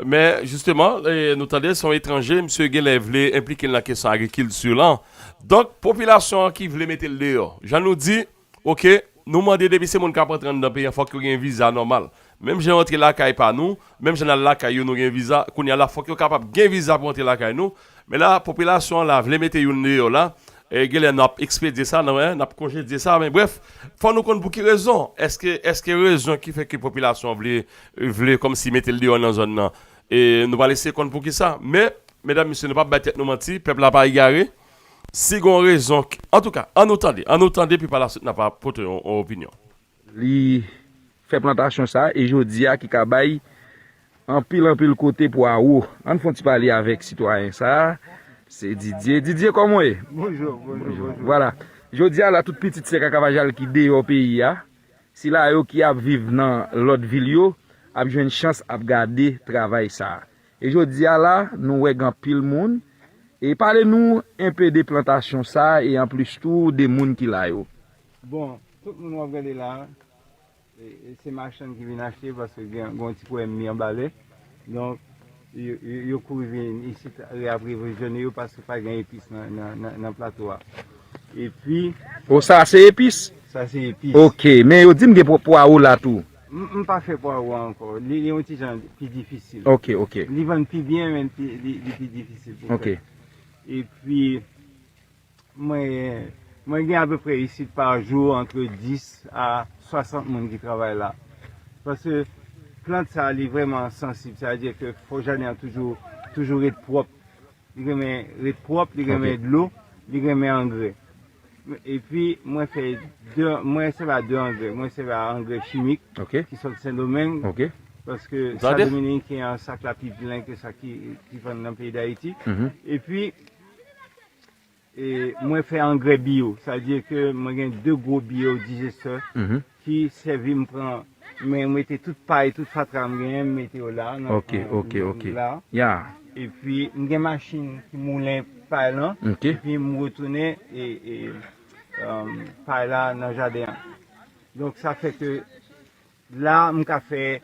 Men, jisteman, e, nou tande se yon etranje, misye genlè vle enplike l nan kesyon agrikilti lan. Donk, popilasyon an ki vle mete l deyò. Jan nou di, oke, nou mande depi se moun k ap rantre anndan peyi an, fòk yo gen viza nòmal. Menm jan yo rantre lakay pa nou, menm jan n al lakay yo, nou gen viza. Kounye a la, fòk yo kapab gen viza pou rantre lakay nou. Men la, popilasyon an la vle mete youn deyò la. E genlè n ap ekspedye sa, non, en, n ap konjedye sa, men brèf, fò nou konn pou ki rezon. Èske, èske rezon ki fè ke popilasyon vle, vle kòmsi mete l deyò nan zòn nan? E nou pral eseye konn pou ki sa. Men, medam, mesye, nou p ap bay tèt nou manti, pèp la pa egare. Si gen yon rezon, k- antouka, ann nou tande, ann nou tande, epi pa la swit n ap pote yon, yon opinyon. Li fè plantasyon sa, e jodi a ki ka bay anpil, anpil kote pwawo. Ann fè yon ti pale avèk sitwayen sa. Se Didier. Didier, kòman w ye? Bonjou, bonjou, bonjou. Vwala. Jodi a la, tout pitit sèk ak avajal ki deyò peyi a, sila yo ki ap viv nan lòt vil yo, ap jwenn chans ap gade travay sa. E jodi a la, nou wè gen anpil moun. E pale nou enpe de plantasyon sa, e anplis tou, de moun ki la yo. Bon, tout moun w ap gade la, e, e se machann ki vin achte, paske gen, gen yon ti pwoblèm mi anba lè. Donk, yo, yo, yo kouri vin isit, reapwivizyonnen yo, paske pa gen epis nan, nan, nan, nan plato a. Epi, O, sa se epis? Sa se epis. Oke, men yo di m gen pwa- pwawo la tou. M, m pa fè pwawo ankò. Li, li yon ti jan pi difisil. Oke, oke. Li vann pi byen, men pi, li, li pi difisil pou fè. Oke. Epi, mwen, mwen gen apeprè isit pa jou antre dis a swasant moun ki travay la. Paske plant sa, li vrèman sansib. Sa vle di ke fò jaden an toujou, toujou ret pwòp. Li renmen ret pwòp, li renmen dlo, li renmen angrè. Epi, mwen fè de, mwen sèvi a de angrè. Mwen sèvi a angrè chimik ki sòti Sendomeng. Paske sa dominiken an, sa k la pi plen ke sa ki, ki vann nan peyi Dayiti. Epi, e, mwen fè angrè biyo. Sa vle di ke mwen gen de gwo biyo dijestè ki sèvi m pran, men m mete tout pay, tout fatra m genyen, m mete yo la. Nan, oke, nan, oke, nan, oke. La. Ya. Epi, m gen machin ki moulen pay lan. Oke. Epi, m retounen e, e, um, pay la nan jaden an. Donk, sa fè ke la, m ka fè,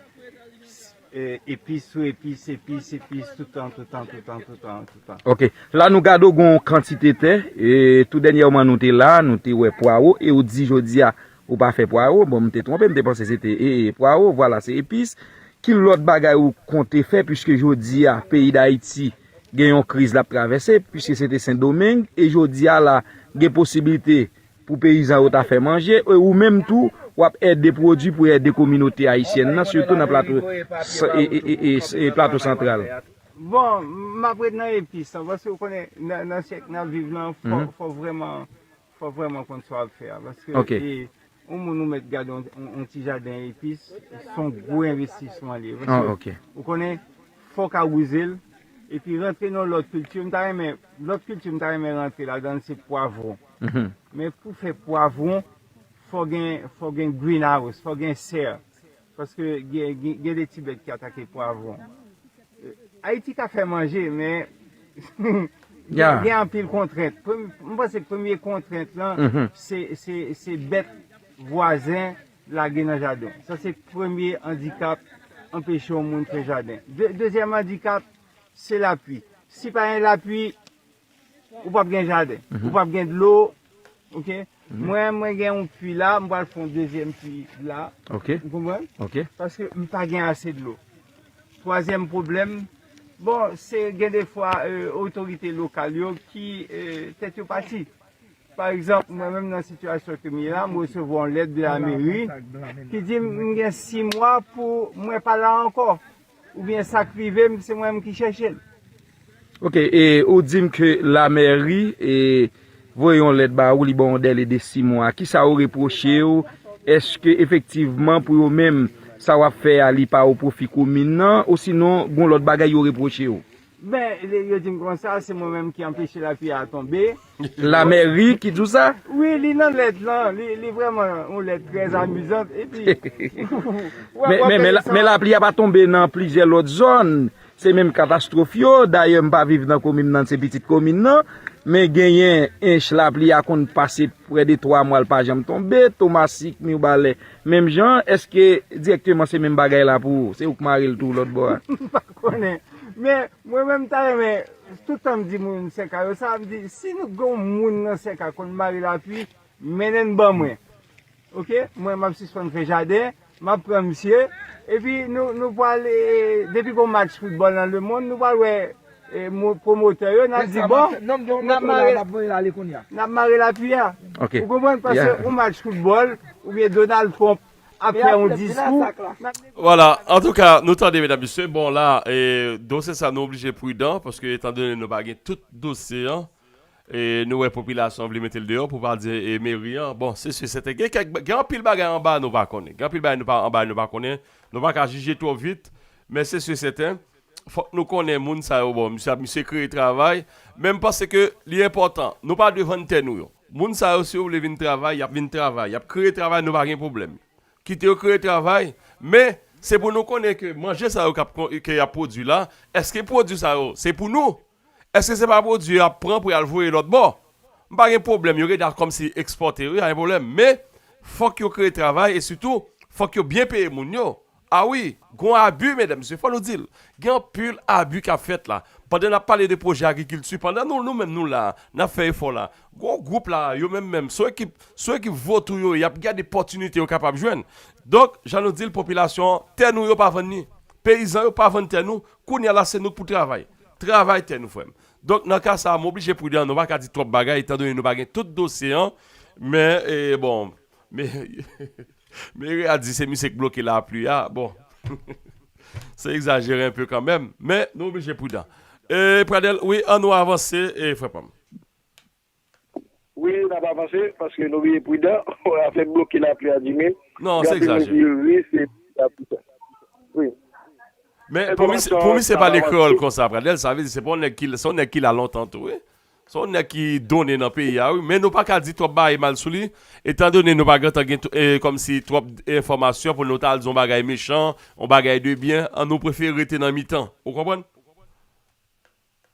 e, epis sou epis, epis, epis, toutan, toutan, toutan, toutan, toutan. Oke. La, nou gade w gen yon kantite tè. E, tou dènyèman, nou te la, nou te wè pwawo. E ou di jodi a, ou pa fè pwawo. Bon, m te twonpe, m te panse se te, e, e, pwawo. Vwala, se epis. Ki lòt bagay ou konte fè, piske jodi a, peyi Dayiti gen yon kriz l ap travèse, piske se te Sendomeng, e jodi a la, gen posiblite pou peyizan yo ta fè manje, e ou menm tou, w ap ède pwodui pou ède kominote ayisyèn nan, sitou nan plato, e, e, e, e, e plato santral. Bon, m ap ret nan epis lan, paske ou konnen, nan, nan syèk n ap viv lan, fò, fò vrèman, fò vrèman konn sa w ap fè a, paske, e, yon moun ou mèt gade yon, yon, yon ti jaden epis, se yon gwo envestisman li ye, paske, ou konnen, fò w ka wouze l, epi rantre nan lòt kilti, m ta renmen, lòt kilti m ta renmen rantre ladan l, se pwavwon. Men pou fè pwavwon, fò gen, fò gen greenhouse, fò gen sè. Paske gen, gen, gen de ti bèt ki atake pwavwon. Ayiti ka fè manje, men gen, gen anpil kontrent. Premye, m panse ke premye kontrent lan, se, se, se bèt vwazen lage nan jaden. Sa se premye andikap anpeche yon moun fè jaden. De, dezyèm andikap, se lapli. Si pa gen lapli, ou p ap gen jaden. Ou p ap gen dlo. Oke? Mwen, mwen gen yon pui la, m pral fè yon dezyèm pui la. Oke. Ou konprann? Oke. Paske m pa gen ase dlo. Twazyèm pwoblèm, bon, se gen de fwa, e, otorite lokal yo ki, e, tèt yo pati. Pa egzanp, mwen menm nan sitiyasyon ke m ye la, m resevwa yon lèt de la meri ki di m, m gen sis mwa pou mwen pa la ankò. Oubyen sa k rive m, se mwen menm ki chèche l. Oke, e ou di m ke lamèri, e, voye yon lèt ba ou, li ba w yon dèle de sis mwa. Kisa yo repwoche w? Èske efektivman pou yo menm, sa w ap fè a, li pa o pwofi komin nan? Osinon, gen lòt bagay yo repwoche w? Ben, li, yo di m konsa, se mwen menm ki anpeche lapli a tonbe. Lamèri ki di w sa? Wi, li nan lèt lan. Li, li vrèman yon lèt trè amizan. Epi, w ap, men, w ap men, men, gade la, sa. Men lapli a pa tonbe nan plizyè lòt zòn. Se menm katastwòf yo. Dayè, m pa viv nan komin nan, se pitit komin nan. Men genyen ench lapli a konn pase prè de twa mwa l pa janm tonbe, tomasik, mibalè. Menm jan, èske dirèkteman se menm bagay la pou ou? Se ou k mare l tou lòt bò a? M pa konnen. Men mwen menm m ta renmen, tout tan m di moun Sèka yo sa, m di, si nou gen yon moun nan Sèka konn mare lapli, mennen n ban mwen. Oke, mwen m ap sispann fè jaden, m ap pran misye, epi nou, nou pral, e, depi gon match foutbòl nan lemonn, nou pral wè, e, mo- pwomotè yo, n ap di, bon, n ap mare, n ap mare lapli a. Oke. Ou konprann? Paske yon match foutbòl, oubyen Donald Trump ap fè yon diskou. Vwala, antouka, nou tande, medam, mesye. Bon, la, e, dosye sa, nou oblije pridan, paske, etandone nou pa gen tout dosye an, e nou wè popilasyon an vle mete l deyò pou pa di e meri an. Bon, se si sèten. Gen kèk, gen anpil bagay anba nou pa konnen. Gen anpil bagay nou pa, anba nou pa konnen. Nou pa ka jije twò vit. Men se si sèten, fòk nou konnen moun sa yo. Bon, misye, misye kreye travay. Men m panse ke li enpòtan. Nou pa dwe vann tè nou yo. Moun sa yo, si yo vle vin travay, y ap vin travay. Y ap kreye travay, nou pa gen pwoblèm. Kite yo kreye travay. Men, se pou nou konnen ke manje sa yo k ap, ke y ap pwodui la, èske pwodui sa yo, se pou nou? Èske se pa pwodui y ap pran pou y al voye lòt bò? M pa gen pwoblèm, yo rete a kòmsi ekspòte, wi, pa gen pwoblèm. Men, fòk yo kreye travay e sitou, fòk yo byen peye moun yo. A wi, gon abi, medam, mesye, fò nou di l. Gen anpil abi k ap fèt la. Pandan n ap pale de pwojè agrikilti, pandan nou, nou menm nou la, n ap fè efò la. Gon gwoup la, yo menm menm, se yon ekip, se yon ekip votou yo, y ap gade pòtinite yo kapab jwenn. Donk, jan nou di l, popilasyon an, tè nou yo pa vann li. Peyizan yo pa vann tè nou, kounye a la se nou k pou travay. Travay tè nou, frè m. Donk, nan ka sa a, m oblije pridan, nou pa ka di twòp bagay, etandone nou pa gen tout dosye an, men, e, bon, men, meri a di se misye k bloke lapli a, bon, se egzajere enpe kanmenm, men nou oblije pridan. E, Pradèl, wi, an nou avanse, e, frè pa m. Wi, n ap avanse, paske nou vle pridan, afè bloke lapli a, Jimmy. Non, se egzajere. Wi, se lapli sa. Wi. Men pou misye, pou misye pale kreyòl konsa, Pradèl, sa vle di se pa yon nèg ki, se yon nèg ki la lontan tou, wi. Se yon nèg ki donnen nan peyi a, wi. Men nou pa ka di twòp bagay mal sou li, etandone nou pa gentan gen, e, kòmsi twòp enfòmasyon pou nou ta al di yon bagay mechan, yon bagay de byen, an nou prefere rete nan mitan. Ou konprann?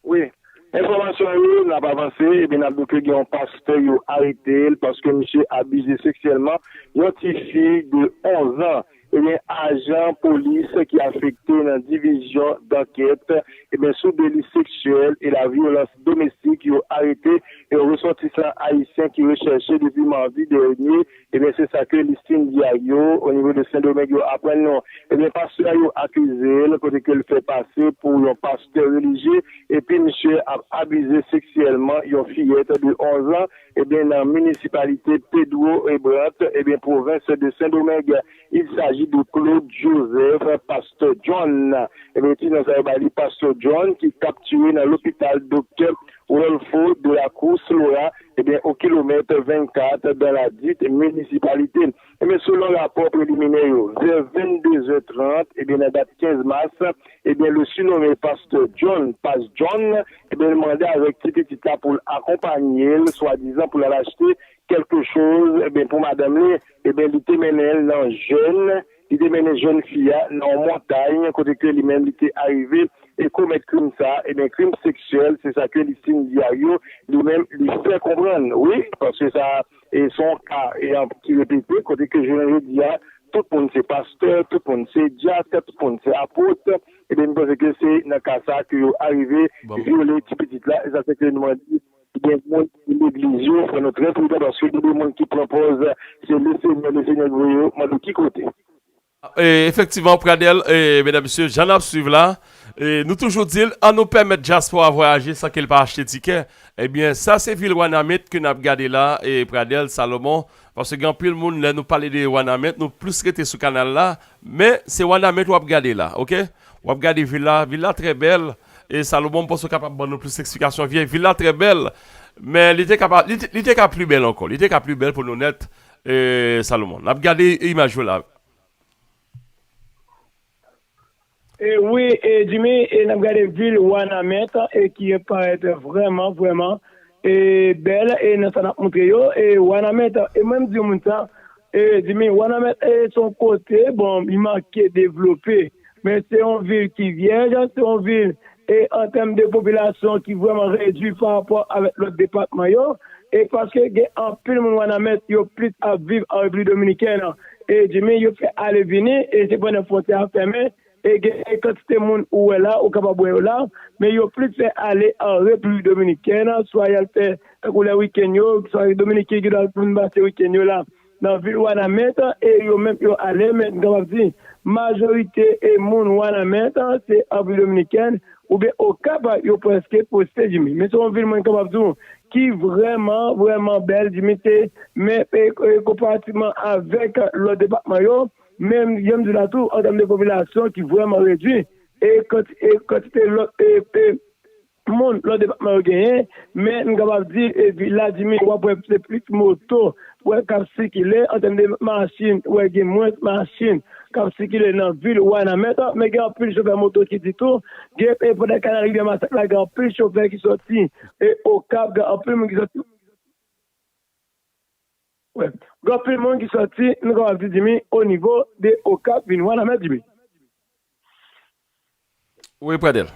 Wi. Enfòmasyon yo, n ap avanse, ebyen, n ap di w ke gen yon pastè, yo arete l paske misye abize seksyèlman yon ti fi de onz an. Ebyen, ajan polis ki afekte nan divizyon dankèt, ebyen, sou deli seksyèl e la vyolans domestik, yo arete yon resòtisan ayisyen ki rechèche depi madi dènye. Ebyen, se sa ke Listin Diario, o nivo de Sendomeng, yo aprann nou. Ebyen, pastè a, yo akize l, kote ke l fè pase pou yon pastè relijye, epi misye ap abize seksyèlman yon fiyèt de onz an, ebyen, nan minisipalite Pedro Ebrant, ebyen, pwovens de Sendomeng. Il s'agit de Claude Joseph, pastè John. Ebyen, ti non sa yo ba li, pastè John, ki kaptire nan lopital Doktè Rodolfo de la Cruz Lora, ebyen, o kilomèt vennkat dan ladit minisipalite. Ebyen, selon rapò preliminè yo, vè vennde zè trant, ebyen, nan dat kenz mas, ebyen, le sinomé pastè John, Pas John, ebyen, l mande avèk ti pitit la pou l akonpaye l, swadizan pou l al achte kèlke choz, ebyen, pou madanm li, ebyen, li te mennen l nan jèn, li te mennen jèn fi a nan yon montay, kote ke li menm li te arive e komèt krim sa, ebyen, krim seksyèl, se sa ke Listin Diario, li menm, li fè konprann. Wi, paske sa, e se yon ka, e, an, ki repete, kote ke jounen jodi a, tout moun se pastè, tout moun se dyak, tout moun se apot. Ebyen, m panse ke se nan ka sa ke yo arive vyole ti pitit la, e sa fè ke nou mande, gen moun ki legliz yo, fò nou trè pridan, paske gen de moun ki pran pòz, se Lesenyè, Lesenyè k voye yo, mande w ki kote. E, efektivman, Pradèl, e, medam, mesye, jan n ap swiv la, e, nou toujou di l, an nou pèmèt dyaspora vwayaje san ke l pa achte tikè. Ebyen, sa se vil Wanament ke n ap gade la, e, Pradèl, Salomon, paske gen anpil moun, lè nou pale de Wanament, nou plis rete sou kanal la, men se Wanament w ap gade la, oke? W ap gade vil la, vil la trè bèl, e, Salomon, m panse w kapab ban nou plis eksplikasyon, vye vil la trè bèl, men li te ka pa, li te, li te ka pli bèl ankò, li te ka pli bèl pou nou nèt, e, Salomon. N ap gade imaj yo la. E wi, e Jimmy, e n ap gade vil Wanament, e ki parèt vrèman, vrèman, e bèl, e nan sa n ap montre yo, e Wanament, e mwen m di yon moun sa, e Jimmy, Wanament, e se yon kote, bon, li manke devlope, men se yon vil ki vyèj, se yon vil, e an tèm de popilasyon ki vrèman redui pa rapò avèk lòt depatman yo, e paske gen anpil moun Wanament yo plis ap viv an Repiblik Dominikèn, e Jimmy, yo fè ale vini, e se pandan fwontyè a fèmen, e gen kantite moun ou wè la, ou kapab wè yo la, men yo plis fè ale an Repiblik Dominikèn, swa y al fè, tankou lè wikenn yo, swa Dominiken ki dwe al pou vin pase wikenn yo la, nan vil Wanament, e yo menm yo ale, men m kapab di, majorite e moun Wanament, se an Repiblik Dominikèn, oubyen Okap, yo prèske posede, Jimmy. Men se yon vil mwen kapab di w ki vrèman, vrèman bèl, Jimmy, se, men, e, e, konparativman avèk lòt depatman yo, men, jan m di w la tou, an tèm de popilasyon ki vrèman redui, e kanti-, e kantite lòt, e, e, moun lòt depatman yo genyen, men m kapab di, e, vil la, Jimmy, w ap wè se plis moto, w ap wè k ap sikile, an tèm de machin, w ap wè gen mwens machin k ap sikile nan vil Wanament, men gen anpil chofè moto ki di tou, gen, e, pandan Kanal Rivyè Masak la, gen anpil chofè ki sòti, e, Okap, gen anpil moun ki sòti, wè, gen anpil moun ki sòti, nou kapab di, Jimmy, o nivo de Okap vin Wanament, Jimmy. Wi, Pradel.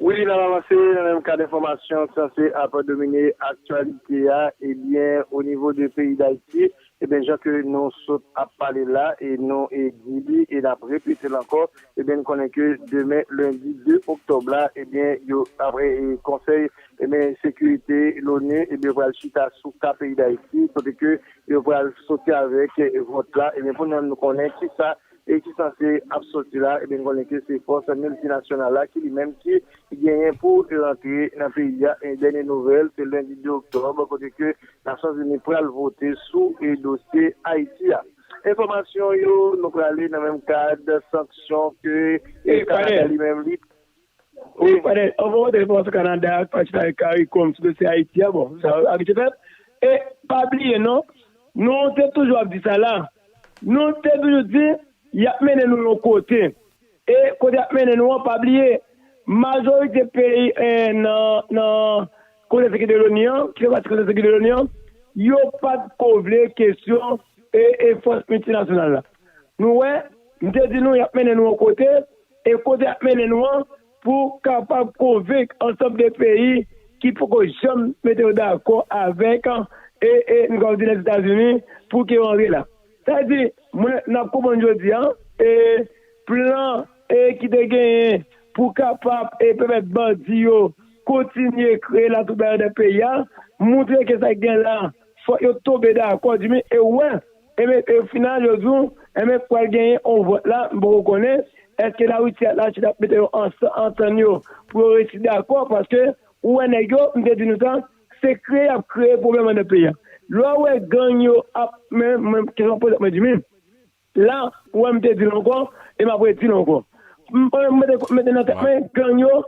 Wi, n ap avanse nan menm kad enfòmasyon ki sanse ap domine aktyalite a, ebyen, o nivo de peyi Dayiti, ebyen, jan ke nou sot ap pale la, e nou e di li, e n ap repete l ankò, ebyen, n konnen ke demen, lendi de oktòb la, ebyen, yo, apre, e, Konsèy, ebyen, Sekirite Loni, ebyen, yo pral chita sou ka peyi Dayiti, kote ke yo pral soti avèk, e, vòt la, ebyen, pou nou, nou konnen kisa e ki sanse ap soti la, ebyen, n konnen ke se fòs miltinasyonal la ki li menm ki genyen pou rantre nan peyi a. E dènye nouvèl, se lendi de oktòb, kote ke Nasyonzini pral vote sou e dosye Ayiti a. Enfòmasyon yo, nou prale nan menm kad sanksyon ke e Kanada li menm li. Wi, Fadèl, anvan w antre nan enfòmasyon Kanada ak Pastè Caricom sou dosye Ayiti a, bon, sa abitye fèt. E pa bliye non, nou te toujou ap di sa la, nou te toujou di y ap mennen nou yon kote. E kote y ap mennen nou an, pa bliye, majorite peyi nan nan Konsèy Sekirite Loni an, ki fè pati Konsèy Sekirite Loni an, yo pa t ko vle kesyon e e fòs miltinasyonal la. Nou wè, m te di nou y ap mennen nou yon kote, e kote y ap mennen nou an pou kapab konvenk ansanm de peyi ki poko janm mete yo dakò avèk e e nou kapab di Lèzetazini pou ke yo antre la. Sa vle di, mwen n ap konprann jodi a, e plan e ki te genyen pou kapab e pèmèt bandi yo kontinye kreye latwoublay anndan peyi a, moutre ke sa k gen la, fòk yo tonbe dakò, Jimmy, e w wè, e men, e final yo di w, e men pral genyen yon vòt la, m poko konnen, èske Larisi ak Lachin ap mete yo ansanm, antann yo, pou yo resi dakò, paske ou wè nèg yo, m te di nou sa, se kreye y ap kreye pwoblèm anndan peyi a. Lè w wè gang yo ap, men, men, kesyon poze mwen, Jimmy, la, ou wè m te di l ankò, e m ap redi l ankò. M, mwen, m mete, mete nan tèt mwen, gang yo,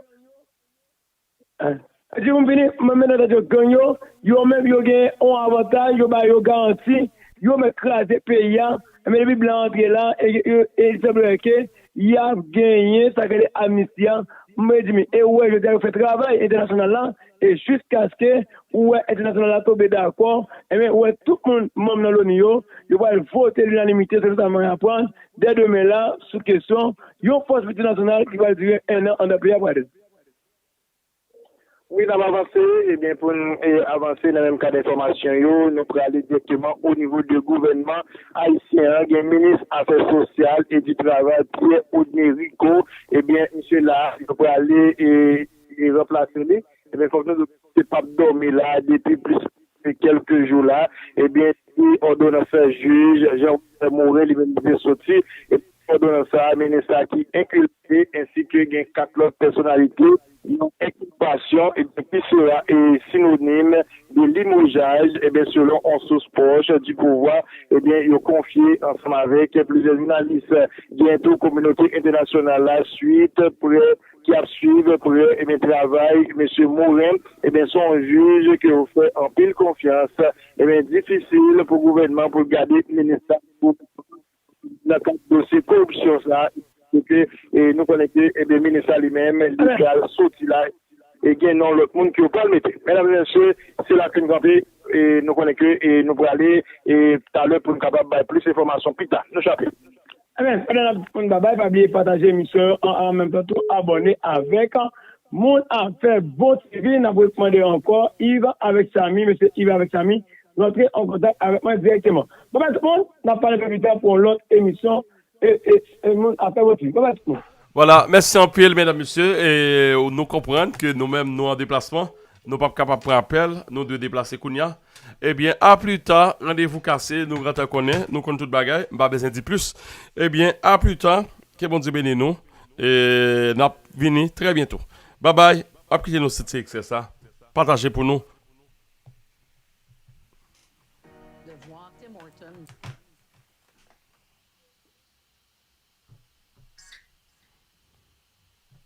Di pou m fini, mwen menm nan tèt yo gang yo, yo menm yo gen yon avantaj, yo ba yo garanti, yo mèt kraze peyi a, men depi blan antre la, e, e, e, e sanble ke y ap genyen sa k rele amnisti a, mwen di men, e ou wè jodi a yo fè travay entènasyonal la, e jiskaske ou wè entènasyonal la tonbe dakò, ebyen ou wè tout moun manm nan Loni yo, yo pral vote linanimite, selon sa mwen aprann, dè demen la, sou kesyon yon fòs miltinasyonal ki pral dire en an anndan peyi a pral. Wi, n ap avanse, ebyen, pou n e, avanse nan menm kad enfòmasyon yo, nou prale dirèkteman o nivo de gouvènman ayisyen an. Gen minis afè sosyal e di travay, Pierre Audney Ricot, ebyen, misye la, yo prale e, e ranplase li. Ebyen, fòk nou di se p ap dòmi la depi plis pase kèlke jou la. Ebyen, si òdonans jij Jean Robert Morin li menm li te soti, e òdonans sa a, minis la ki enkilpe, ensi ke gen kat lòt pèsonalite, yon enkilpasyon, ebyen, ki sera e sinonim de limojaj, ebyen, selon yon sous pwòch di pouvwa, ebyen, yo konfye ansanm avèk plizyè jounalis. Gen tou kominote entènasyonal la swit prè, ki ap swiv prè, ebyen, travay mesye Morin, ebyen, se yon jij ke yo fè anpil konfyans, ebyen, difisil pou gouvènman pou l gade minis la pou nan kad dosye koripsyon sa, kote e, nou konnen ke ebyen, minis la li menm, li pral soti la, e gen non lòt moun ke yo pral mete. Medam e mesye, se la ke n kanpe, e nou konnen ke e, nou prale e, talè pou n kapab bay plis enfòmasyon pita. Nou chape. Ebyen, pandan n ap di moun babay, pa bliye pataje emisyon yo, an, an menm tan tou, abòne avèk Moun Afè Bon T V. N ap rekòmande ankò Yves avèk Samy, mesye Yves avèk Samy, rantre an kontak avèk mwen dirèkteman. Babay tout moun, n ap pale pi ta pou yon lòt emisyon, e, e, e, Moun Afè Bon T V. Babay tout moun. Vwala, mèsi anpil, medam, mesye, e nou konprann ke nou menm, nou an deplasman, nou p ap kapab pran apèl, nou dwe deplase kounye a. Ebyen, a pli ta, randevou kase, nou gentan konnen, nou konn tout bagay, m pa bezwen di plis. Ebyen, a pli ta, ke Bondye beni nou, e n ap vini trè byento. Babay, m ap kite nou sou ti ekstrè sa, pataje pou nou.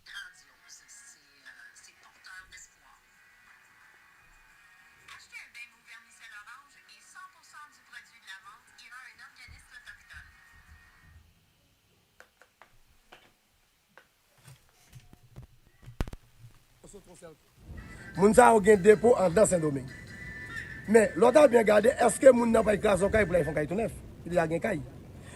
Grandiose, c'est, euh, c'est porteur d'espoir. Achetez un bain mou vermicelle orange et cent pour cent du produit de la vente ira à un organisme autochtone. Moun sa yo gen depo anndan Sendomeng. Men, lè w ta byen gade, èske moun nan pa t kraze yon kay pou l al fè yon kay tou nèf? Li deja gen kay.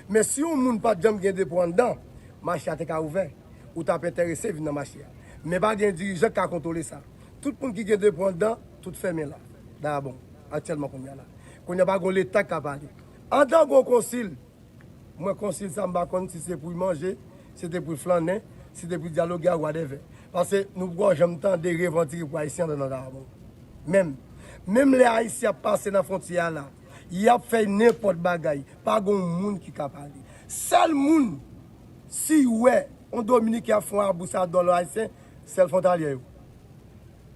Men si yon moun pa t janm gen depo anndan, mache a te ka ouvè. Ou t ap enterese vin nan mache a. Men pa gen dirijan k ka kontwole sa. Tout moun ki gen depo anndan, tout fèmen la. Dayabong, aktyèlman kounye a la. Kounye a pa gen Leta k ka pale. Anndan gen yon konsil. Mwen konsil sa m pa konn si se pou manje, si se pou flannen, si se pou dyaloge ak whatever. Paske nou poko janm tande revandike pou Ayisyen anndan Dayabong. Menm, menm lè Ayisyen ap pase nan fwontyè a la, y ap fè nenpòt bagay, pa gen moun ki ka pale. Sèl moun, si w wè yon Dominiken ap fè yon abous a dòla ayisyen, sèl fwontalyè yo.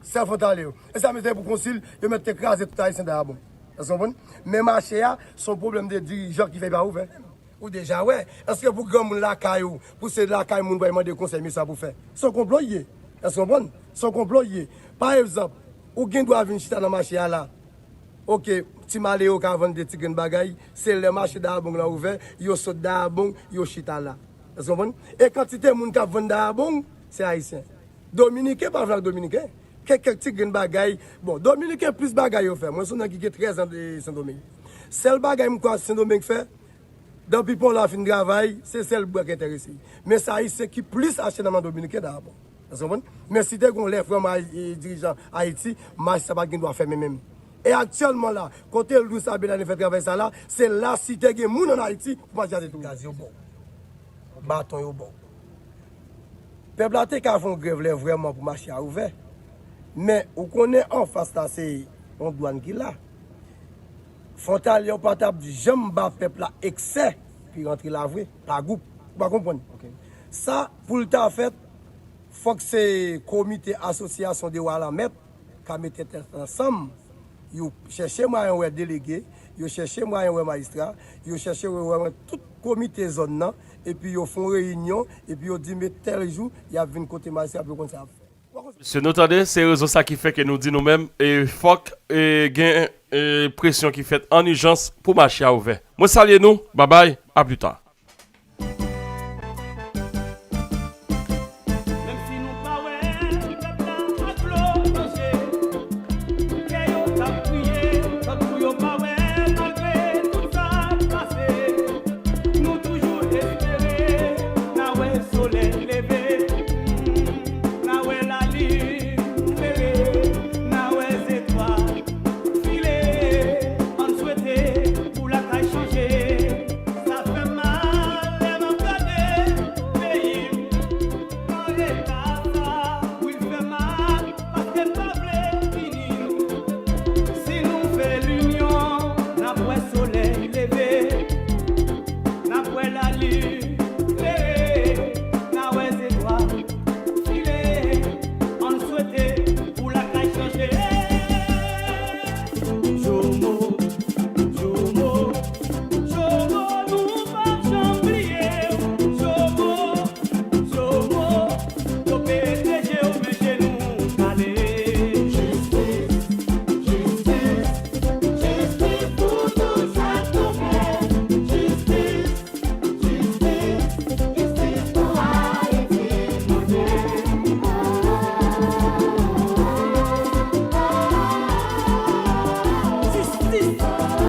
Sèl fwontalyè yo. E sa mete pou konsil, yo mèt te kraze tout Ayisyen Dayabong. Èske w konprann? Men mache a, se yon pwoblèm de dirijan ki fè li pa ouvè. Ou deja wè. Èske pou granmoun lakay ou, pou se lakay moun pou al mande konsèy, men sa pou fè? Se yon konplo l ye. Èske w konprann? Se yon konplo l ye. Pa egzanp, ou gen dwa vin chita nan mache a la. Oke, ti malewo ka vann de ti grenn bagay, se lè mache Dayabong lan ouvè, yo sot Dayabong, yo chita la. Èske w konprann? E kantite moun k ap vann Dayabong, se Ayisyen. Dominiken pa jwe ak Dominiken. Kèk, kèk ti grenn bagay. Bon, Dominiken plis bagay yo fè. Mwen se yon nèg ki gen trèz an de Sendomeng. Sèl bagay m kwè Sendomeng fè, dan pipon la fin travay, se sèl bwè ki enterese. Men se Ayisyen ki plis achte nan men Dominiken Dayabong. Èske w konprann? Men si te gen yon lè vrèman Ay-, e, dirijan Ayiti, mache sa pa t gen dwa fèmen menm. E aktyèlman la, kote Louis Abel Alain fè travay sa la, se la si te gen moun ann Ayiti pou mache a te tou. Gaz yo ba w. Baton yo ba w. Pèp la te ka fè yon grèv lè vrèman pou mache a ouvè. Men, ou konnen anfas la se yon dwàn ki la. Fwontalyè yo pa t ap janm ba pèp la eksè pou rantre la vre, pa gwoup. Ou pa konprann? Sa, pou l ta fèt, fòk se komite asosyasyon de wa lanmèt ka mete tèt ansanm, yo chèche mwayen wè delege, yo chèche mwayen wè majistra, yo chèche wè, wè, wè tout komite zòn nan, epi yo fè yon reyinyon, epi yo di men tèl jou, y ap vin kote majistra pou yo konn sa y ap fè. Mesye, nou tande, se rezon sa ki fè ke nou di nou menm, e fòk, e, gen, e, presyon ki fèt an ijans pou mache a ouvè. Mwen salye nou, babay, a pli ta.